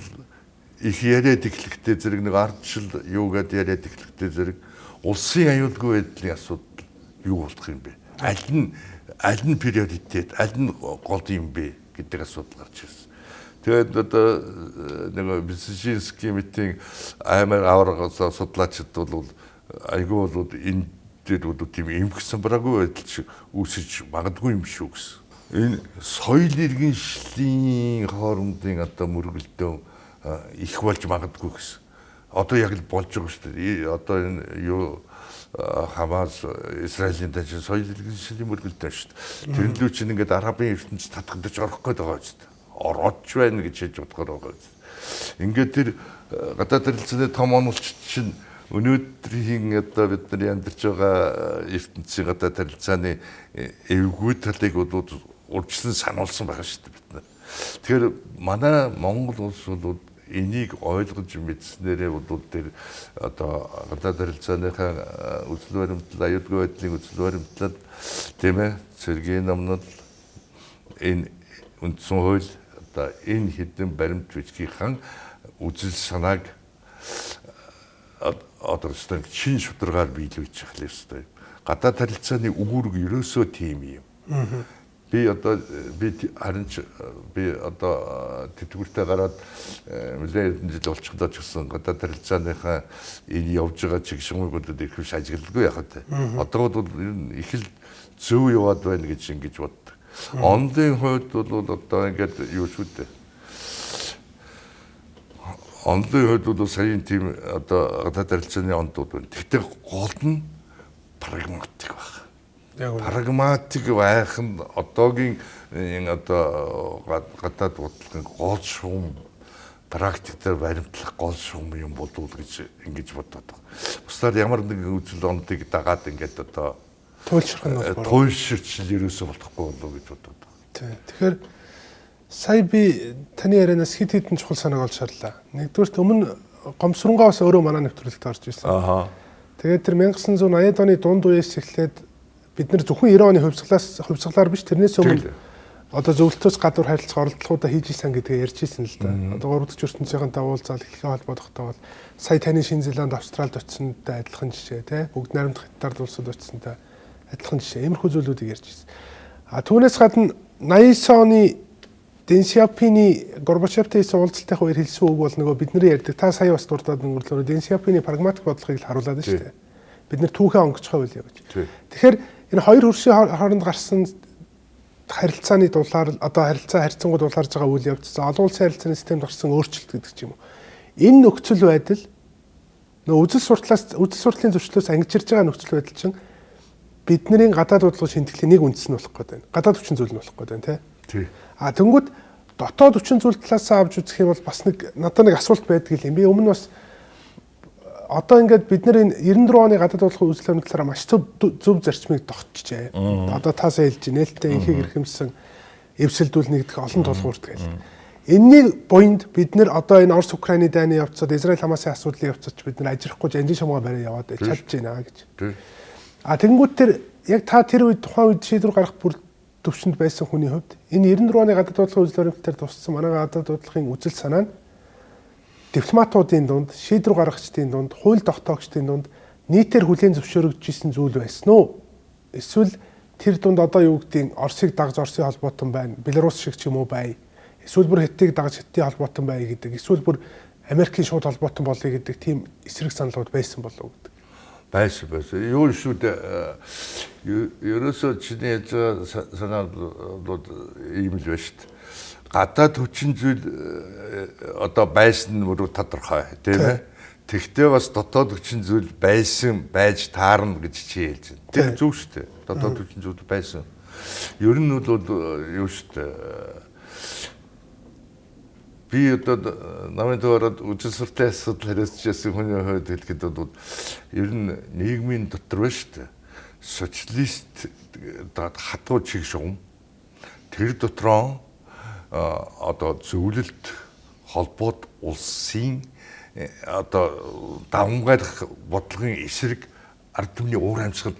их яриад эхлэхдээ зэрэг нэг ардчил юугаад яриад эхлэхдээ зэрэг улсын аюулгүй байдлын асуудал юу болох юм бэ? Аль нь приоритет, аль нь гол юм бэ гэдэг асуудал гарч ирсэн. Тэгээд одоо нэг Бесжинский митинг аймаар аварга судлаачид бол айгүй бол энэ дээр бол тийм эмх самбараагүй байдал чи үүсэж магадгүй юм шүү гэсэн. Энэ соёл иргэншлийн хоорондын одоо мөргөлдөө их болж магадгүй гэсэн. Одоо яг л болж байгаа шүү дээ. Одоо энэ юу Хамас Израилийн дайчин соёл иргэншлийн мөргөлдөө шүү дээ. Тэрэн лүү чинь ингээд арабын ертөнцид татгадаж орох гээд байгаа шүү дээ. Орооч байна гэж хэлж бодохоор байгаа шүү дээ. Ингээд тэр гадаад харилцааны том онолч чинь өнөөдрийн одоо бид нар амьдарч байгаа ертөнцийн гадаад харилцааны эвгүй талыг бол урьдчилан сануулсан байгаа шүү дээ бид нар. Тэгэхээр манай Монгол улс бол энийг ойлгож мэдснээрээ бол тэр одоо гадаад харилцааныхаа үзэл баримтлал, аюулгүй байдлын үзэл баримтлал тийм ээ, цэргийн номнол, энэ үндсэн хууль одоо энэ хэдэн баримт бичгийнхэн үзэл санааг одоо өстой чин шударгаар биелүүлж явах ёстой. Гадаад харилцааны үүрэг ерөөсөө тийм юм. Би одоо би харин ч би одоо тэтгэвртэй гараад нэлээд хэдэн жил болчихдоо ч гэсэн гадаад харилцааныхаа энэ явж байгаа чиг шумгуудад их биш ажигладгүй яхаа тэ. Одоо бол ер нь их л зөв яваад байна гэж ингэж боддог. Онлын хувьд бол одоо ингээд юу шүү дээ. Онлын хувьд бол саяын тийм одоо гадаад харилцааны ондууд байна. Гэхдээ гол нь прагматик байх. Прагматик байх нь одоогийн одоо гадаад бодлогын гол шугам, практик дээр баримтлах гол шугам юм болов гэж ингэж бодоод байгаа. Бусдаар ямар нэгэн үзэл онолыг дагаад ингээд одоо туйлшрах нь бол туйлширч ерөөсөө болохгүй болов гэж бодоод байгаа. Тийм. Тэгэхээр сая би таны ярианаас хэд хэдэн чухал санааг олж харлаа. Нэгдүгээрт өмнө гомсронгаа бас өөрөө манай нэвтрүүлэгт орж ирсэн. Аа. Тэгээд тэр 1980-ад оны дунд үеэс эхлээд бид нар зөвхөн 90 оны хувьсгалаар биш тэрнээс өмнө одоо зөвлөлтөөс гадуур харилцах оролдлогоудаа хийж исэн гэдгээ ярьж исэн л да. Одоо 3 дахь ертөнцийнхэнтэй уулзаал дэлхийн холбоодохтой бол сая таны Шинэ Зеланд, Австралид очсонтой адилхан жишээ тий. Бүгд найрамдах Хятад улсад очсонтой адилхан жишээ. Иймэрхүү зүйлүүдийг ярьж исэн. А түүнээс гадна 89 оны Дэн Сяопины Горбачевтай хийсэн уулзалтын үеэр хэлсэн үг бол нөгөө бидний ярьдаг та сая бас дурдаад өнгөрлөөр Дэн Сяопины прагматик бодлогыг л харуулад байна шүү дээ. Бид нэр түүхээ онгоцгоо байлаа гэж. Тэгэхээр энэ хоёр хөршийн хооронд гарсан харилцааны дулаар одоо харилцаа харьцангуй дулаарж байгаа үйл явц, олон улсын харилцааны системд гарсан өөрчлөлт гэдэг ч юм уу. Энэ нөхцөл байдал нөгөө үзэл суртлын зөрчлөөс ангижирж байгаа нөхцөл байдал чинь бидний гадаад бодлого шинтгэлийн нэг үндэс нь болох гээд байна. Гадаад хүчин зүйл нь болох гээд байна, тий. А тэнгүүд дотоод хүчин зүйл талаас авч үзэх юм бол бас нэг надад нэг асуулт байдаг юм. Би өмнө бас одоо ингээд бид нар энэ 94 оны гадаад бодлогын үзэл баримтлалаараа талаараа маш зөв зарчмыг тогтчихжээ. Одоо та сая хэлж нээлттэй инхийг эрхэмсэн эвсэлдүүл нэгдэх олон тулгуурт гэл. Энэний буйнд бид нэр одоо энэ Орос Украины дайны явцад, Израиль Хамасын асуудлын явцад ч бид нар ажирахгүй жанжин шумгаа бариа яваад чадж байна гэж. А тэгэнгүүт тэр яг та тэр үед тухайн үед шийдвэр гаргах бүр төвшөнд байсан хүний хувьд энэ 94 оны гадаад бодлогын үзэл баримтлалаар туссан манай гадаад бодлогын үзэл санаа нь дипломатуудын дунд, шийдвэр гаргагчдын дунд, хууль тогтоогчдын дунд нийтээр хүлээн зөвшөөрөгдөж исэн зүйл байсан уу? Эсвэл тэр дунд одоо юу гэдгийг Оросыг дагж Оросын холбоотон байна, Беларусь шиг ч юм уу бай. Эсвэл бүр Хятадыг дагаж Хятадын холбоотон бай гэдэг. Эсвэл бүр Америкийн шууд холбоотон болъё гэдэг тийм эсрэг саналууд байсан болов уу гэдэг. Байсан. Юу шүү дээ. Ерөөсөө чиний ярьж байгаа санаа бол ийм л байна шүү дээ. Гадаад хүчин зүйл одоо байсан нь мөрөө тодорхой, тийм ээ. Тэгтээ бас дотоод хүчин зүйл байсан байж таарна гэж чи хэлж байна. Тэр зөв шүү дээ. Дотоод хүчин зүйл байсан. Ер нь бол юу шүү дээ. Би одоо намын төвөрөд үжил суртын асуудал хариуцж байсан хүний хувьд хэлэхэд бол ер нь нийгмийн дотор байна шүү дээ. Социалист хатуу чиг шугам тэр дотроо одоо зөвлөлт холбоот улсын одоо давамгайлах бодлогын эсрэг ард түмний уур амьсгал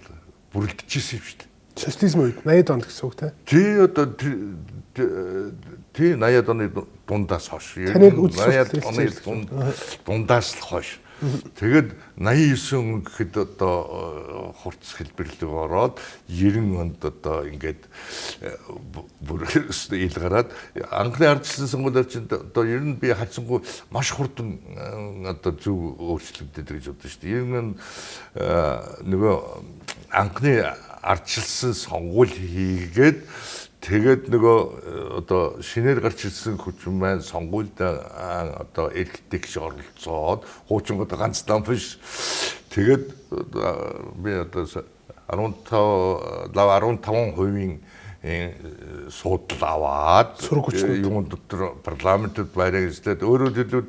бүрэлдэж ирсэн юм шүү дээ. Социализм үед 80-ад онд гэсэн үг те? Тий одоо тий 80-ад оны дундаас хойш. 80-ад оны дундаас л хойш. Тэгээд 89 он гэхэд одоо хурц хэлбэрлэг ороод 90 онд одоо ингээд бүр ил гараад анхны ардчилсан сонгуулиар чинь одоо ер нь би харьцангуй маш хурдан одоо зөв өөрчлөгдөд гэж бодсон шүү дээ. 90 онд нөгөө анхны ардчилсан сонгуул хийгээд тэгээд нөгөө одоо шинээр гарч ирсэн хүчин маань сонгуульд одоо эрхтэй гэж оролцоод хуучингууд ганц нам биш. Тэгээд би одоо 15% суудал аваад юун дотор парламентод байраа эзлээд өөрөөр хэлбэл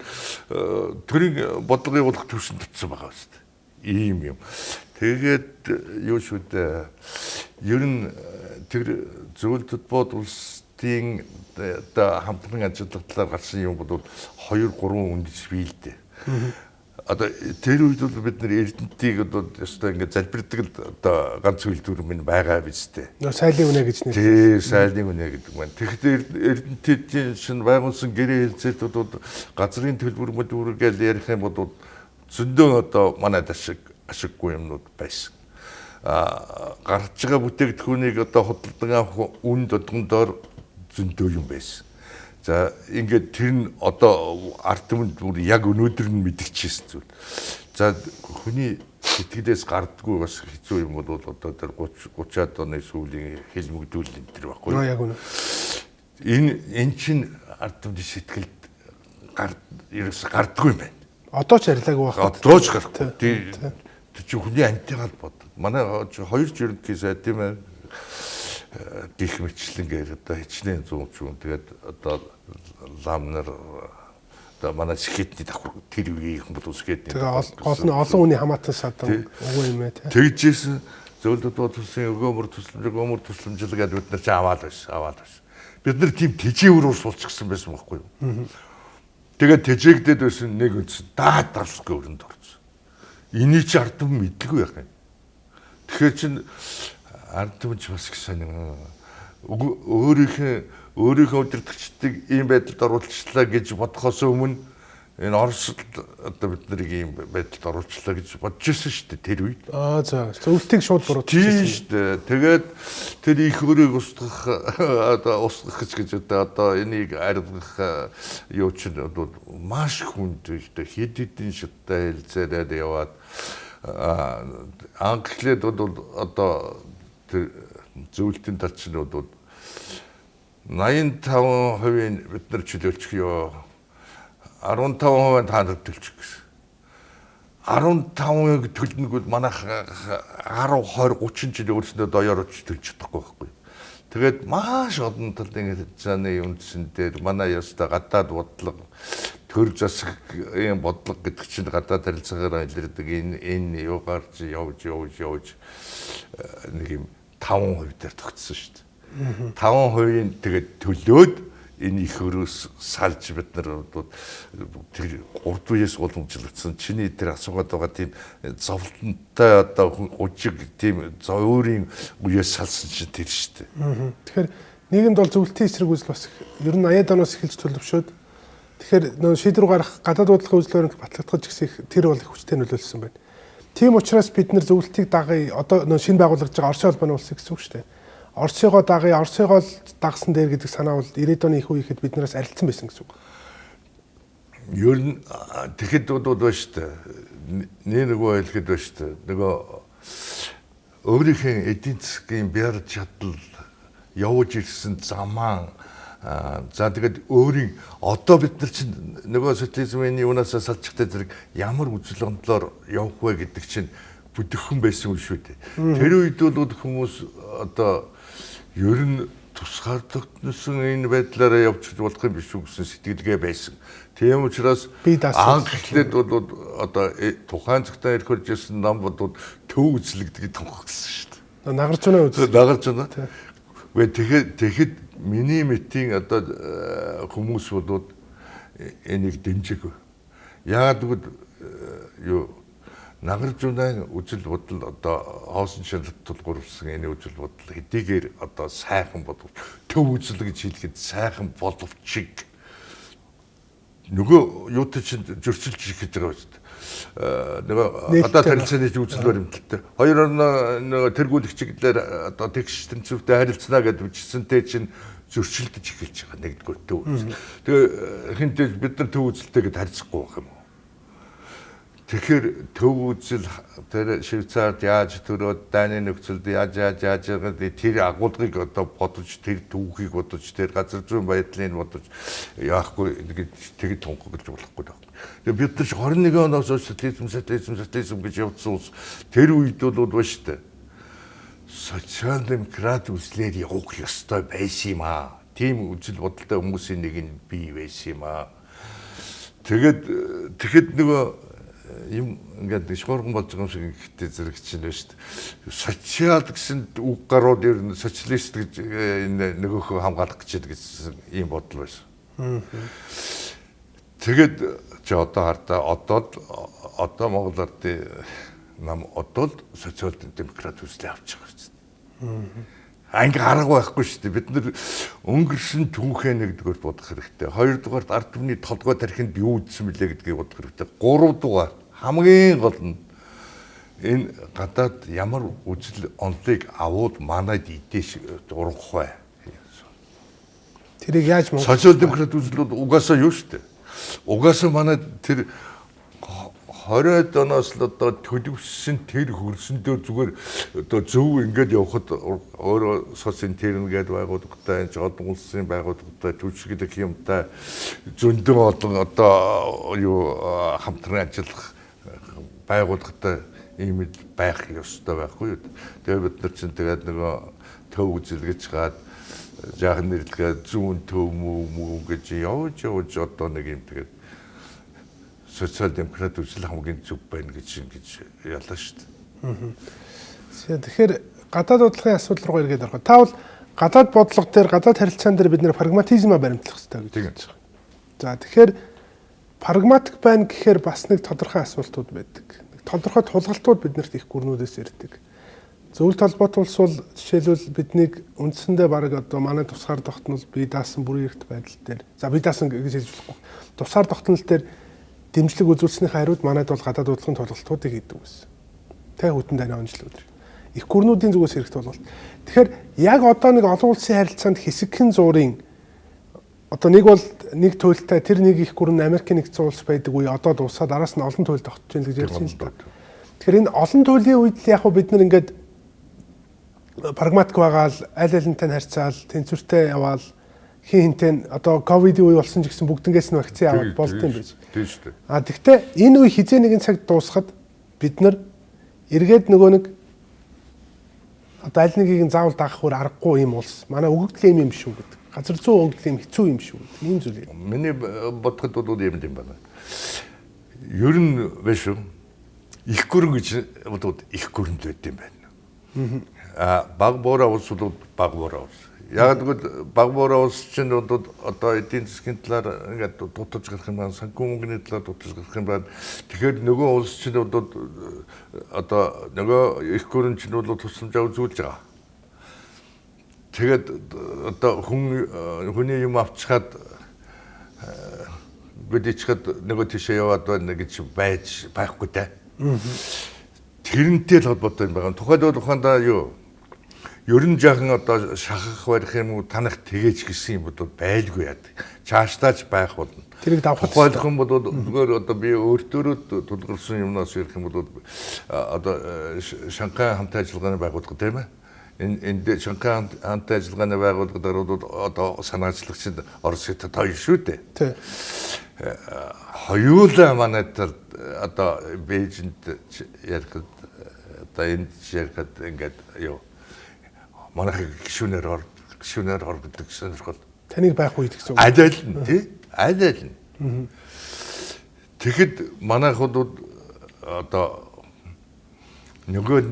төрийн бодлого явуулах төвшөнд очсон байгаа шүү дээ. Ийм юм. Тэгээд юу шүү дээ. Ер нь тэр зөвлөлт бод улсын одоо хамтран ажиллах талаар гарсан юм бол 2 3 үндэс бий л дээ. Одоо тэр үед бол бид нэр Эрдэнтийг одоо ёстой ингээд залбирдаг л одоо ганц үйлдвэр минь байгаа биз дээ. Нөө сайлын үнэ гэж нэр. Тий, сайлын үнэ гэдэг маань. Тэгэхдээ Эрдэнтийн шинэ байгуулсан гэрээ хэлцээлт бол газрын төлбөр мөлбөр гэж ярих юм бол зөндөө одоо манай ашиггүй юмнууд байсан. Гарч байгаа бүтээгдэхүүнийг одоо худалдан авах үн додгондоор зөндөө юм байсан. За ингээд тэр нь одоо ард түмэнд бүр яг өнөөдөр нь мэдчихсэн зүйл. За хүний сэтгэлээс гардггүй бас хэцүү юм бол одоо тэр 30 30-аад оны сүүлийн хэлмэгдүүл энэ төр байхгүй. Яг үнэ. Энэ чинь ард түмний сэтгэлд ерөөс гардггүй юм байна. Одоо ч арилаагүй байх. Одоо ч гарахгүй. Тэр чинь хүний антигаал бод. Манай хоёр ч ерөнхий сайд тийм ээ гих мэтлэнгээр одоо хичнээн 100 ч юм. Тэгээд одоо лам нар одоо манай скетний давхар тэр үеийнхэн бол скетний. Тэгээ гол нь олон хүний хамаатан садан үгүй юм ээ тий. Тэгжсэн зөвлөлт бод улсын өгөөмөр тусламж өгөөмөр тусламжлал гэдээ бид нар чи аваад байсан. Бид нар тийм тэжээвэр суулчихсан байсан байхгүй юу? Тэгээд тэжээгдээд байсан нэг үндсэн даад давсгүй өрөнд орсон. Энийг чи ард түмэн мэдлгүй байх юм. Тэгэхээр чин ард түмэн ч бас их сонин өөрийнхөө удирдагчдыг ийм байдалд оруулчлаа гэж бодохоос өмнө энэ Орос одоо бид нарыг ийм байдалд оруулчлаа гэж бодож ирсэн шүү дээ тэр үед. Аа за зөвлөлтийг шууд буруутчихсан шүү дээ. Тэгээд тэр их өрөөг устгах одоо устгах гэж одоо энийг арилгах юу чинь бол маш хүнд шүү дээ. Хэд хэдэн шаттай хэлцээрээ яваад анх эхлээд бол одоо тэр зөвлөлтийн тал чинь бол 85% бид нар чөлөөлчих ёо. 15% та нар төлчих гэсэн. 15%-ыг төлнөгүүд манайх 10, 20, 30 жил өөрсдөө даяар очиж төлж чадахгүй байхгүй. Тэгээд маш олон талын харилцааны үндсэн дээр манай ёстой гадаад бодлого, төр засаг ийм бодлого гэдэг чинь гадаад харилцаагаар илэрдэг энэ юугаар чи явж нэг юм 5% дээр тогтсон шүү дээ. 5%-ийн тэгээд төлөөд Энэ их өрөөс салж бид нар тэр 3 үеэс уламжлагдсан. Чиний тэр асуугаад байгаа тийм зовлонтой одоо гужиг тийм өөрийн үеэс салсан чинь тэр шүү дээ. Тэгэхээр нийгэмд бол зөвлөлтийн эсрэг үзэл бас ер нь 80-ад оноос эхэлж төлөвшөөд тэгэхээр нөө шийдвэр гаргах гадаад бодлогын үзэл баримт батлагдах гэсэн их тэр бол их хүчтэй нөлөөлсөн байна. Тийм учраас бид нэр зөвлөлтийг дагая одоо нөө шинэ байгуулагдж байгаа Оросын холбооны улс гэсэн үг шүү дээ. Оросыгоо дагая, Оросыгоо л дагсан дээр гэдэг санаа бол 90-ад оны их үеихэд биднээс арилцсан байсан гэсэн үг. Ер нь тэгэхэд бол байна шүү дээ. Нэг нөгөө хэлэхэд байна шүү дээ. Нөгөө өөрийнхөө эдийн засгийн бяр чадал явж ирсэн замаан за тэгээд өөрийн одоо бид нар чинь нөгөө социализмын юунаас салчихтай зэрэг ямар үзэл онолоор явах вэ гэдэг чинь бүдэгхэн байсан үе шүү дээ. Тэр үед бол хүмүүс одоо ер нь тусгаарлагдсан энэ байдлаараа явчих болох юм биш үү гэсэн сэтгэлгээ байсан. Тийм учраас анх эхлээд бол одоо тухайн цагтаа ирэх болж ирсэн нам бол төв үзэл гэдгийг тунхагласан шүү дээ. Нагарч унаа үзэл. Нагарч унаа. Гэхдээ тэгэхэд миний мэтийн одоо хүмүүс бол энийг дэмжээгүй. Яагаад гэвэл юу Нагарч унаан үзэл бодол одоо хоосон шаналт тулгуурласан энэ үзэл бодол хэдийгээр одоо сайхан боловч төв үзэл гэж хэлэхэд сайхан боловч нөгөө юутай чинь зөрчилж эхэлж байгаа биз дээ. Нөгөө гадаад харилцааны үзэл баримталтай. Хоёр орноо нөгөө тэргүүлэгчдээр одоо тэгш тэнцвэртэй харилцана гэдээ бичсэнтэй чинь зөрчилдөж эхэлж байгаа нэгдүгээр төв үзэл. Тэгээ хинтээ бид нар төв үзэлтэй гэд харьцахгүй байх юм уу? Тэгэхээр төв үзэл тэр Швейцарт яаж төрөөд Даны нөхцөлд яаж гэдэг тэр агуулгыг одоо бодож тэр түүхийг бодож тэр газар зүйн байдлыг бодож яахгүй тэг тунхаглаж болохгүй даа. Тэгээ бид нар 21 оноос хойш социализм гэж явдсан улс тэр үед бол ба шүү дээ. Социал демократ үзлээр явах ёстой байсан юм аа. Тийм үзэл бодолтой хүмүүсийн нэг нь бий байсан юм аа. Тэгээд тэгэхэд нөгөө юм ингээд шуурган болж байгаа юм шиг гэхдээ зэрэг чинь байна шүү дээ. Социал гэсэн үг гарууд ер нь социалист гэж энэ нөгөөхөө хамгаалах гэж гэсэн ийм бодол байсан. Тэгээд чи одоо хардаа одоо Монгол ардын нам одоо л социал демократ үзлээ авч байгаа шүү дээ. Анги арга байхгүй шүү дээ. Бид нар өнгөрсөн түүхээ нэгдүгээр бодох хэрэгтэй. Хоёрдугаарт ард түмний толгой тархинд юу үдсэн бilé гэдгийг бодох хэрэгтэй. Гуравдугаар хамгийн гол нь энэ гадаад ямар үзэл онолыг авууд манайд идэж ургах вэ? Тэрийг яаж Монгол социал демократ үзэл бол угаасаа юу шүү дээ. Угаасаа манайд тэр 20-од оноос л одоо төлөвшсөн тэр хөрсөндөө зүгээр одоо зөв ингээд явхад өөрөө социнтерн гэдэг байгууллагатай, олон улсын байгууллагатай, түвшиглэх юмтай зөндөн олон одоо юу хамтран ажиллах байгууллагатай ийм байх ёстой байхгүй юу. Тэгээ бид нар чинь тэгээд нөгөө төв үзэл гэж гад жаахан нэрлэгээ зүүн төв мүү гэж явж одоо нэг юм тэгээд социал демократ үзэл хамгийн зөв байна гэж ингэж ялаа шүү дээ. Тэгэхээр гадаад бодлогын асуудал руу эргээд орох. Та бол гадаад бодлого дээр, гадаад харилцаан дээр бид нэр прагматизмаа баримтлах хэрэгтэй гэж хэлж байгаа. За тэгэхээр прагматик байна гэхээр бас нэг тодорхой асуултууд байдаг. Нэг тодорхой тулгалтууд биднэрт их гүрнүүдээс ирдэг. Зөвлөлт холбоот улс бол жишээлбэл биднийг үндсэндээ бараг одоо манай тусгаар тогтнол бие даасан бүрийн эрхт байдал дээр. За бие даасан гэж хэлж болохгүй. Тусгаар тогтнол дээр дэмжлэг үзүүлснийхээ хариуд манайд бол гадаад бодлогын тулгалтуудыг хийдэг байсан. Тэ хүтэн дайны онцлог. Их гүрнүүдийн зүгээс хэрэг тулгалт. Тэгэхээр яг одоо нэг олон улсын харилцаанд хэсэгхэн зуурын одоо нэг бол нэг туйлтай тэр нэг их гүрэн Америкийн нэгдсэн улс байдаг үе одоо дуусаад араас нь олон туйл тогтож байна гэж ярьж байна л да. Тэгэхээр энэ олон туйлын үед л яг бид нар ингээд прагматик байгаал аль алинтай нь харьцаал тэнцвэртэй яваал хин хинтэн одоо ковидын үе болсон ч гэсэн бүгднгээс нь вакцин аваад болд юм биш. Тийм шүү дээ. А тэгтээ энэ үе хизээ нэгэн цагт дуусахад бид нар эргээд нөгөө нэг одоо аль нэгийг нь заавал дагах үр аргагүй юм улс. Манай өгөгдөл юм шүү гэдэг. Газар зүй өгөгдөл юм хэцүү юм шүү гэдэг. Ийм зүйл юм. Миний бодоход бол юм юм байна. Ер нь биш үү? Их гүрэн гэж бодвол их гүрэнд байд юм байна. А баг буураа улс бол баг буураа улс. Яг гэвэл баг буурай улс чинь одоо эдийн засгийн талаар ингээд дутаж гарах юм байна, санхүү мөнгөний талаар дутаж гарах юм байна. Тэгэхээр нөгөө улс чинь одоо нөгөө эх гүрэн чинь бол тусламжаа үзүүлж байгаа. Тэгээд одоо хүний юм авчхаад гүдичхэд нөгөө тийшээ яваад байна гэж байж байхгүй те. Тэрнтэй л холбоотой юм байна. Тухайлбал ухаандаа юу ер нь жаахан одоо шахах барих юм уу танах тэгээч гэсэн юм бол байлгүй яа. Чааштаач байх болно. Тэрийг давхар тухайлах юм бол зүгээр одоо би өөртөөрөө тулгарсан юмнаас ярих юм бол одоо Шанхай хамтын ажиллагааны байгууллага тийм ээ. Энд Шанхай хамтын ажиллагааны байгууллагаар бол одоо санаачлагч Орос Хятад хоёр шүү дээ. Тий. Хоёулаа манай талд одоо Бээжинд ярихад одоо энд ярихад ингээд юу манайхыг гишүүнээр ор гэдэг сонирхол. Таныг байх үед гэсэн үг. Аль аль нь тий? Аль аль нь. Тэгэхэд манайхууд одоо нөгөө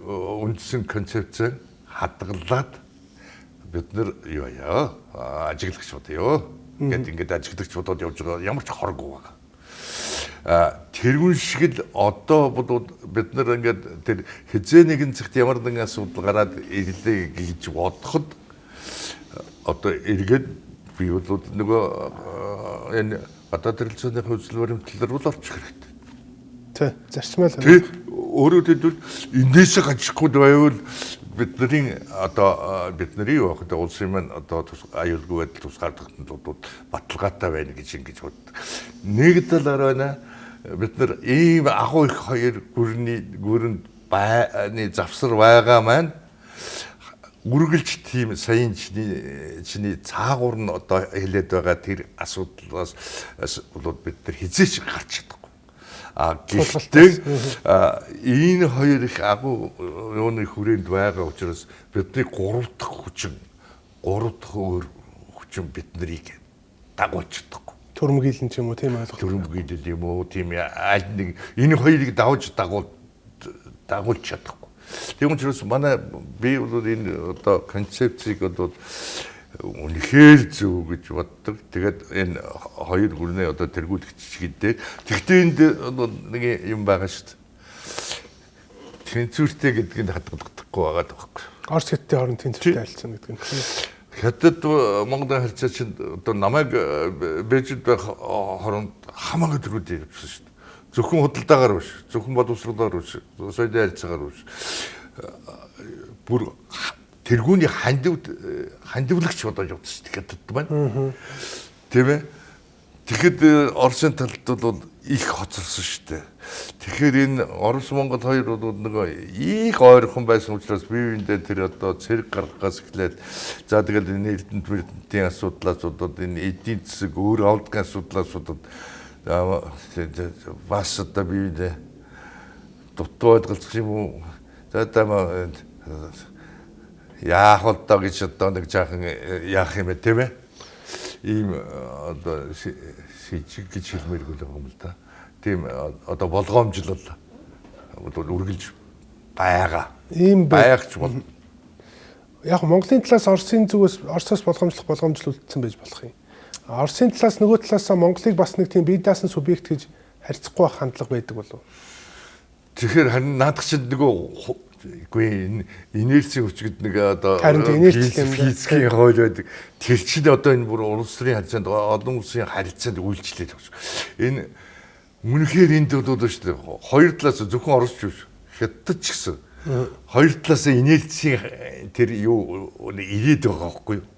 үндсэн концепц хадгалаад бид нар юу яа ажиглагч бодъё. Ингээд ингээд ажиглагч бодоод явж байгаа ямар ч хоргүй байгаа. Тэрүүн шиг л одоо бид нар ингээд тэр хизээ нэгэн цагт ямар нэгэн асуудал гараад ирлээ гэж бодоход одоо эргээд би бол нөгөө энэ гадаад харилцааны үзэл баримтлал руу орчих хэрэгтэй. Тий, зарчмал. Тий, өөрөөр хэлбэл эндээсээ гажихгүй байвал бидний одоо бидний юу вэ? Улсын маань одоо аюулгүй байдал тусгаар тогтнолууд баталгаатай байна гэж ингэж бод. Нэг талаар байна бид нар ийм агуу их хоёр гүрний гүрэнд байны завсар байгаа маань үргэлж тийм саяын чиний цаагуур нь одоо хэлээд байгаа тэр асуудлаас бол бид нар хизээч гарч чадахгүй. А гэхдээ энэ хоёр их агуу юуны хүрээнд байгаа учраас бидний гурав дахь өөр хүчин бид нарыг дагуулж чадахгүй. Төрөмгийлэн ч юм уу тийм ойлголт. Төрөмгийлэл юм уу тийм аль нэг энэ хоёрыг давж дагуулж чадахгүй. Тийм учраас манай би бол энэ одоо концепцийг бол үнэхээр зөв гэж боддог. Тэгээд энэ хоёр гүрнээ одоо тэргүүлэгч гэдэг. Тэгтээ энд нэг юм байгаа шүү дээ. Тэнцвэртэй гэдг нь хадгалагдахгүй байгаа байхгүй. Орос Хятадын хооронд тэнцвэртэй харилцаа гэдэг нь. Хятад Монголын харилцаа чинь одоо намайг Бээжинд байх хооронд хамаагүй тэргүүлж явсан шүү дээ. Зөвхөн худалдаагаар биш, зөвхөн боловсролоор биш, соёлын харилцаагаар биш. Бүр тэргүүний хандивлагч одоо явуулсан шүү дээ Хятад маань. Тийм ээ. Тэгэхэд Оросын талд бол их хоцорсон шүү дээ. Тэгэхээр энэ Орос Монгол хоёр бол нөгөө их ойрхон байсан учраас бие биендээ тэр одоо цэрэг гаргахаас эхлээд за тэгэл энэ Эрдэнэт мэрдэнтийн асуудлаас болоод энэ эдийн засаг өөр овдгийн асуудлаас болоод бас одоо бие биендээ дутуу ойлголцох юм уу? За одоо яах вэ доо гэж одоо нэг жаахан яах юм бэ тийм ээ? Ийм одоо сэжиг гэж хэлмээргүй л байгаа юм л да. Тийм одоо болгоомжлол бол үргэлж байгаа. Ийм байгч бол яг Монголын талаас Оросын зүгээс Оросоос болгоомжлох боломжтой үлдсэн байж болох юм. Оросын талаас нөгөө талаасаа Монголыг бас нэг тийм бие даасан субъект гэж харьцахгүй байх хандлага байдаг болов. Тэгэхээр харин наадах чинь нөгөө үгүй энэ инерцийн хүч гэдэг нэг одоо физикийн хууль байдаг. Тэр чинь одоо энэ бүр улс төрийн харилцаанд олон улсын харилцаанд үйлчлээд байгаа шүү. Энэ үнэхээр энд бол шүү дээ. Хоёр талаас зөвхөн Орос ч биш, Хятад ч гэсэн хоёр талаас инерцийн тэр юу ирээд байгаа байхгүй юу?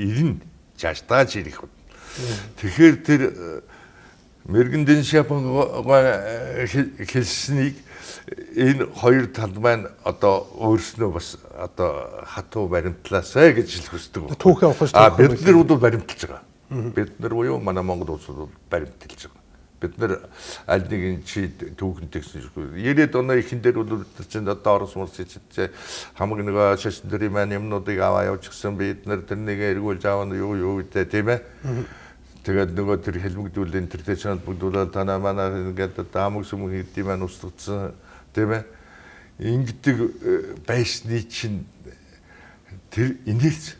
Ирнэ. Чаштааж ирэх. Тэгэхээр тэр Мэргэн Дэн Сяопин хэлснийг энэ хоёр тал маань одоо өөрснөө бас одоо хатуу баримтлаасай гэж хэлэх хүсдэг. Түүхээ авах шүү. Бид нар бол баримталж байгаа. Бид нар буюу манай Монгол улс бол баримталж байгаа. Бид нар аль нэгэн чи түүхэн тэгсэн шүү. 90-ад оны эхэн дээр бол бид нар чинь одоо Орос морс чинь хамаг нөгөө шашин төрийн маань юмнуудыг аваа явуулчихсан. Бид нар тэрнийг эргүүлж аавна юу юу гэдэг тийм ээ. Тэгээд нөгөө тэр хэлмэгдүүлэн тэр тэ чанал бүгдүүлээ танаа манай ингээд даамаг сүмэг хэдий маань устгацсан тийм ээ. Ингэдэг байсны чинь Тэр инерц.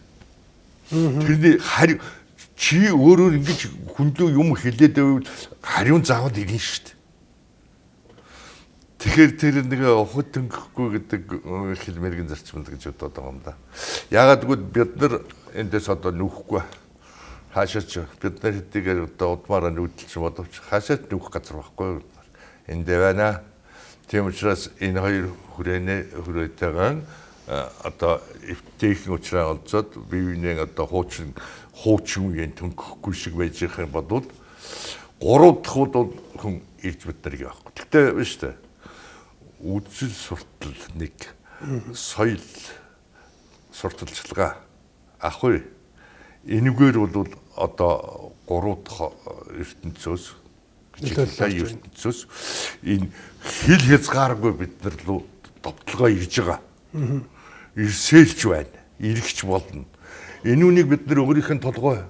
Тэрний хариу чи өөрөөр ингэж хүнлөө юм хэлээд байвал хариу заавал ирнэ шүү дээ. Тэгэхээр тэр нэг ухад төнгөхгүй гэдэг хэл мэрэгэн зарчим л гэж бодоод байгаа юм да. Яагаад гэвэл бид нар эндээс одоо нүүхгүй. Хаашаач бид нар хэдийгээр одоо удмаараа нүүдэлч боловч хаашаач нүүх газар байхгүй. Энд байна. Тийм учраас энэ хоёр хүрээнэ хүрээтэйгэн одоо эвтэйхэн учраа олзоод бие биенээ одоо хуучин үеийн төнгөхгүй шиг байж байгаа юм бодвол гурав дахь бол хүн ирж бид нарыг явахгүй. Тэгтээ биш үү? Үзэл суртал нэг, соёл сурталчилгаа ах вэ. Энэгээр бол одоо гурав дахь ертөнцөөс ертөнцөөс энэ хил хязгааргүй бид нар руу довтлогоо ирж байгаа. Ирсээлч байна. Ирэгч болно. Энэ үнийг бид нар өөрийнх нь толгой,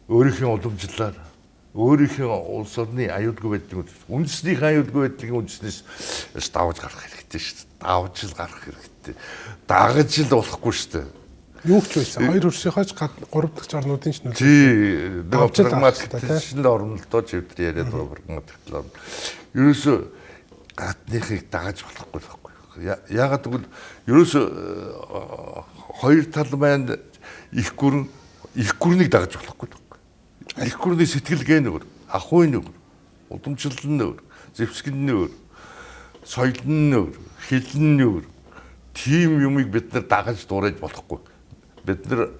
өөрийнх нь уламжлалаар, өөрийнх нь улс орны аюулгүй байдлын үндэснийхээ аюулгүй байдлын үндснээс давж гарах хэрэгтэй шүү дээ. Давж л гарах хэрэгтэй. Дагаж л болохгүй шүү дээ. Юу ч байсан. Хоёр хөрсийнхөөч гурав дахь орнуудын ч нөлөө. Тий. Прагматик орнолдоо ч өдөр яриад байгаа прагматик орн. Ерөөсөө гадныхыг дагаж болохгүй байхгүй. Яагаад гэвэл ерөөсөө хоёр тал маань их гүрэн их гүрнийг дагаж болохгүй байхгүй. Их гүрний сэтгэлгээ нь өөр, ахуй нь өөр, удамшлал нь өөр, зэвсэг нь өөр, соёл нь өөр, хэл нь өөр. Тийм юмыг бид нар дагаж дуурайж болохгүй. Бид нар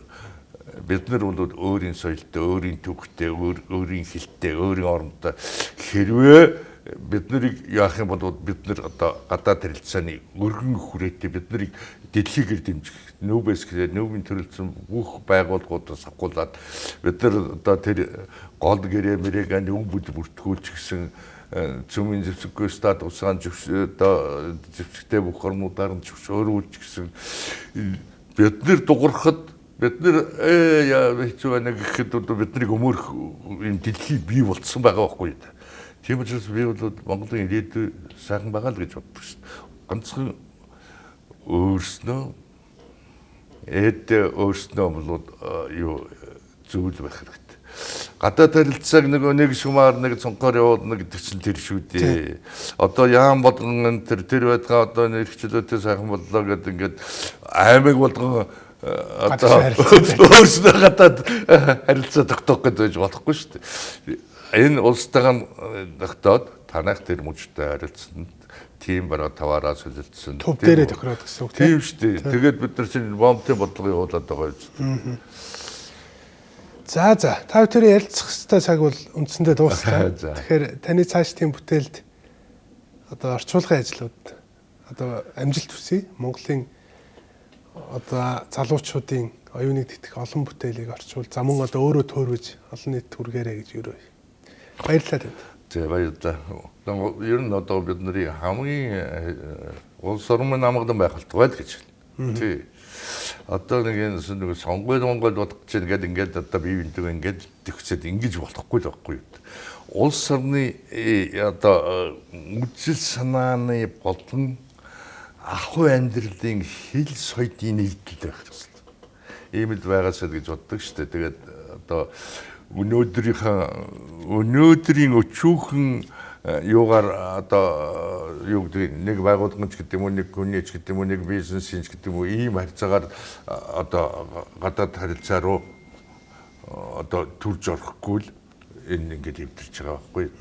бол өөрийн соёлтой, өөрийн түүхтэй, өөрийн хэлтэй, өөрийн оронтой. Хэрвээ бид нарыг яах юм бол бид нар одоо гадаад харилцааны өргөн хүрээтэй бид нарыг дэлхийгээр дэмжих нүүбэс гэхээр нүүбийн төрөлцсөн бүх байгууллагуудаас авахгуулаад бид нар одоо тэр гол гэрээ мэрээг нүүбүүд бүртгүүлж гисэн цөмийн зэвсэггүй стат усаан одоо зэвсэгтэй бүх орнуудаар нь зөвшөөрүүлж гисэн бид нар дугарахад бид нар яа хэцүү байна гэхэд одоо биднийг өмөрөх юм дэлхий бий болцсон байгаа байхгүй юу. Тийм учраас би бол Монголын ирээдүй сайхан байгаа л гэж боддог шүү дээ. Ганцхан өөрснөө эд өөрснөө бол юу зүйл байх хэрэгтэй. Гадаад харилцааг нэг шумаар нэг цонхоор явуулна гэдэг чинь тэр шүү дээ. Одоо яам болгон тэр байтгаа одоо нэрхчлөөтэй сайхан боллоо гэдэг ингээд аймаг болгон одоо өөрснөө гадаад харилцаа тогтоох гэдэг болохгүй шүү дээ. Энэ улстайгаа тогтоод танайх тэр мөчтэй харилцсан, тийм бараа таваараа солилцсон. Төв дээрээ тохироод гэсэн үг тийм шүү дээ. Тэгээд бид нар чинь бомбын бодлого явуулаад байгаа юм шүү дээ. За та бүхэн ярилцах ёстой цаг бол үндсэндээ дууслаа. Тэгэхээр таны цааш тийм бүтээлд одоо орчуулгын ажлууд одоо амжилт хүсье. Монголын одоо залуучуудын оюуныг тэтгэх олон бүтээлийг орчуул. За мөн одоо өөрөө төөрвөж олон нийт хүргээрэй гэж өрөөе. Баярлалаа танд. За баярлалаа. Ер нь одоо бид нарын хамгийн улс орн маань амгалан байх болтугай л гэж байна. Тий. Одоо нэг энэ сонгуул монгол бодох чинь ингээд ингээд одоо бие биентэйгээ ингээд төгсөд ингэж болохгүй л байхгүй юу. Улс орны одоо үзэл санааны болон ахуй амьдралын хэл соёлын нийтлэл байх ёстой. Ийм л байгаасаа гэж боддог шүү дээ. Тэгээд одоо өнөөдрийн өчүүхэн юугаар одоо юу гэдэг нэг байгууллагын ч гэдэг юм уу, нэг хүний ч гэдэг юм уу, нэг бизнесийн ч гэдэг юм уу ийм харьцаагаар одоо гадаад харилцаа руу одоо төрж орохгүй л энэ ингээд эвдэрч байгаа байхгүй.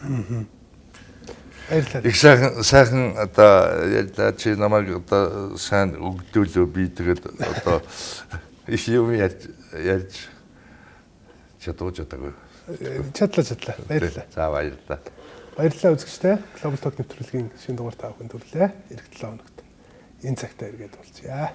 Баярлалаа. Их сайхан одоо ярьлаа, чи намайг одоо сайн өгдөлөө, би тэгээд одоо их юм ярьж чадвар чадаагүй. Чадлаа. Баярлалаа. За баярлалаа. Баярлалаа үзэгчдээ. Global Talk нэвтрүүлгийн шинэ дугаар та бүхэнд хүрлээ. Ирэх 7 хоногт энэ цагтаа эргээд уулзъя.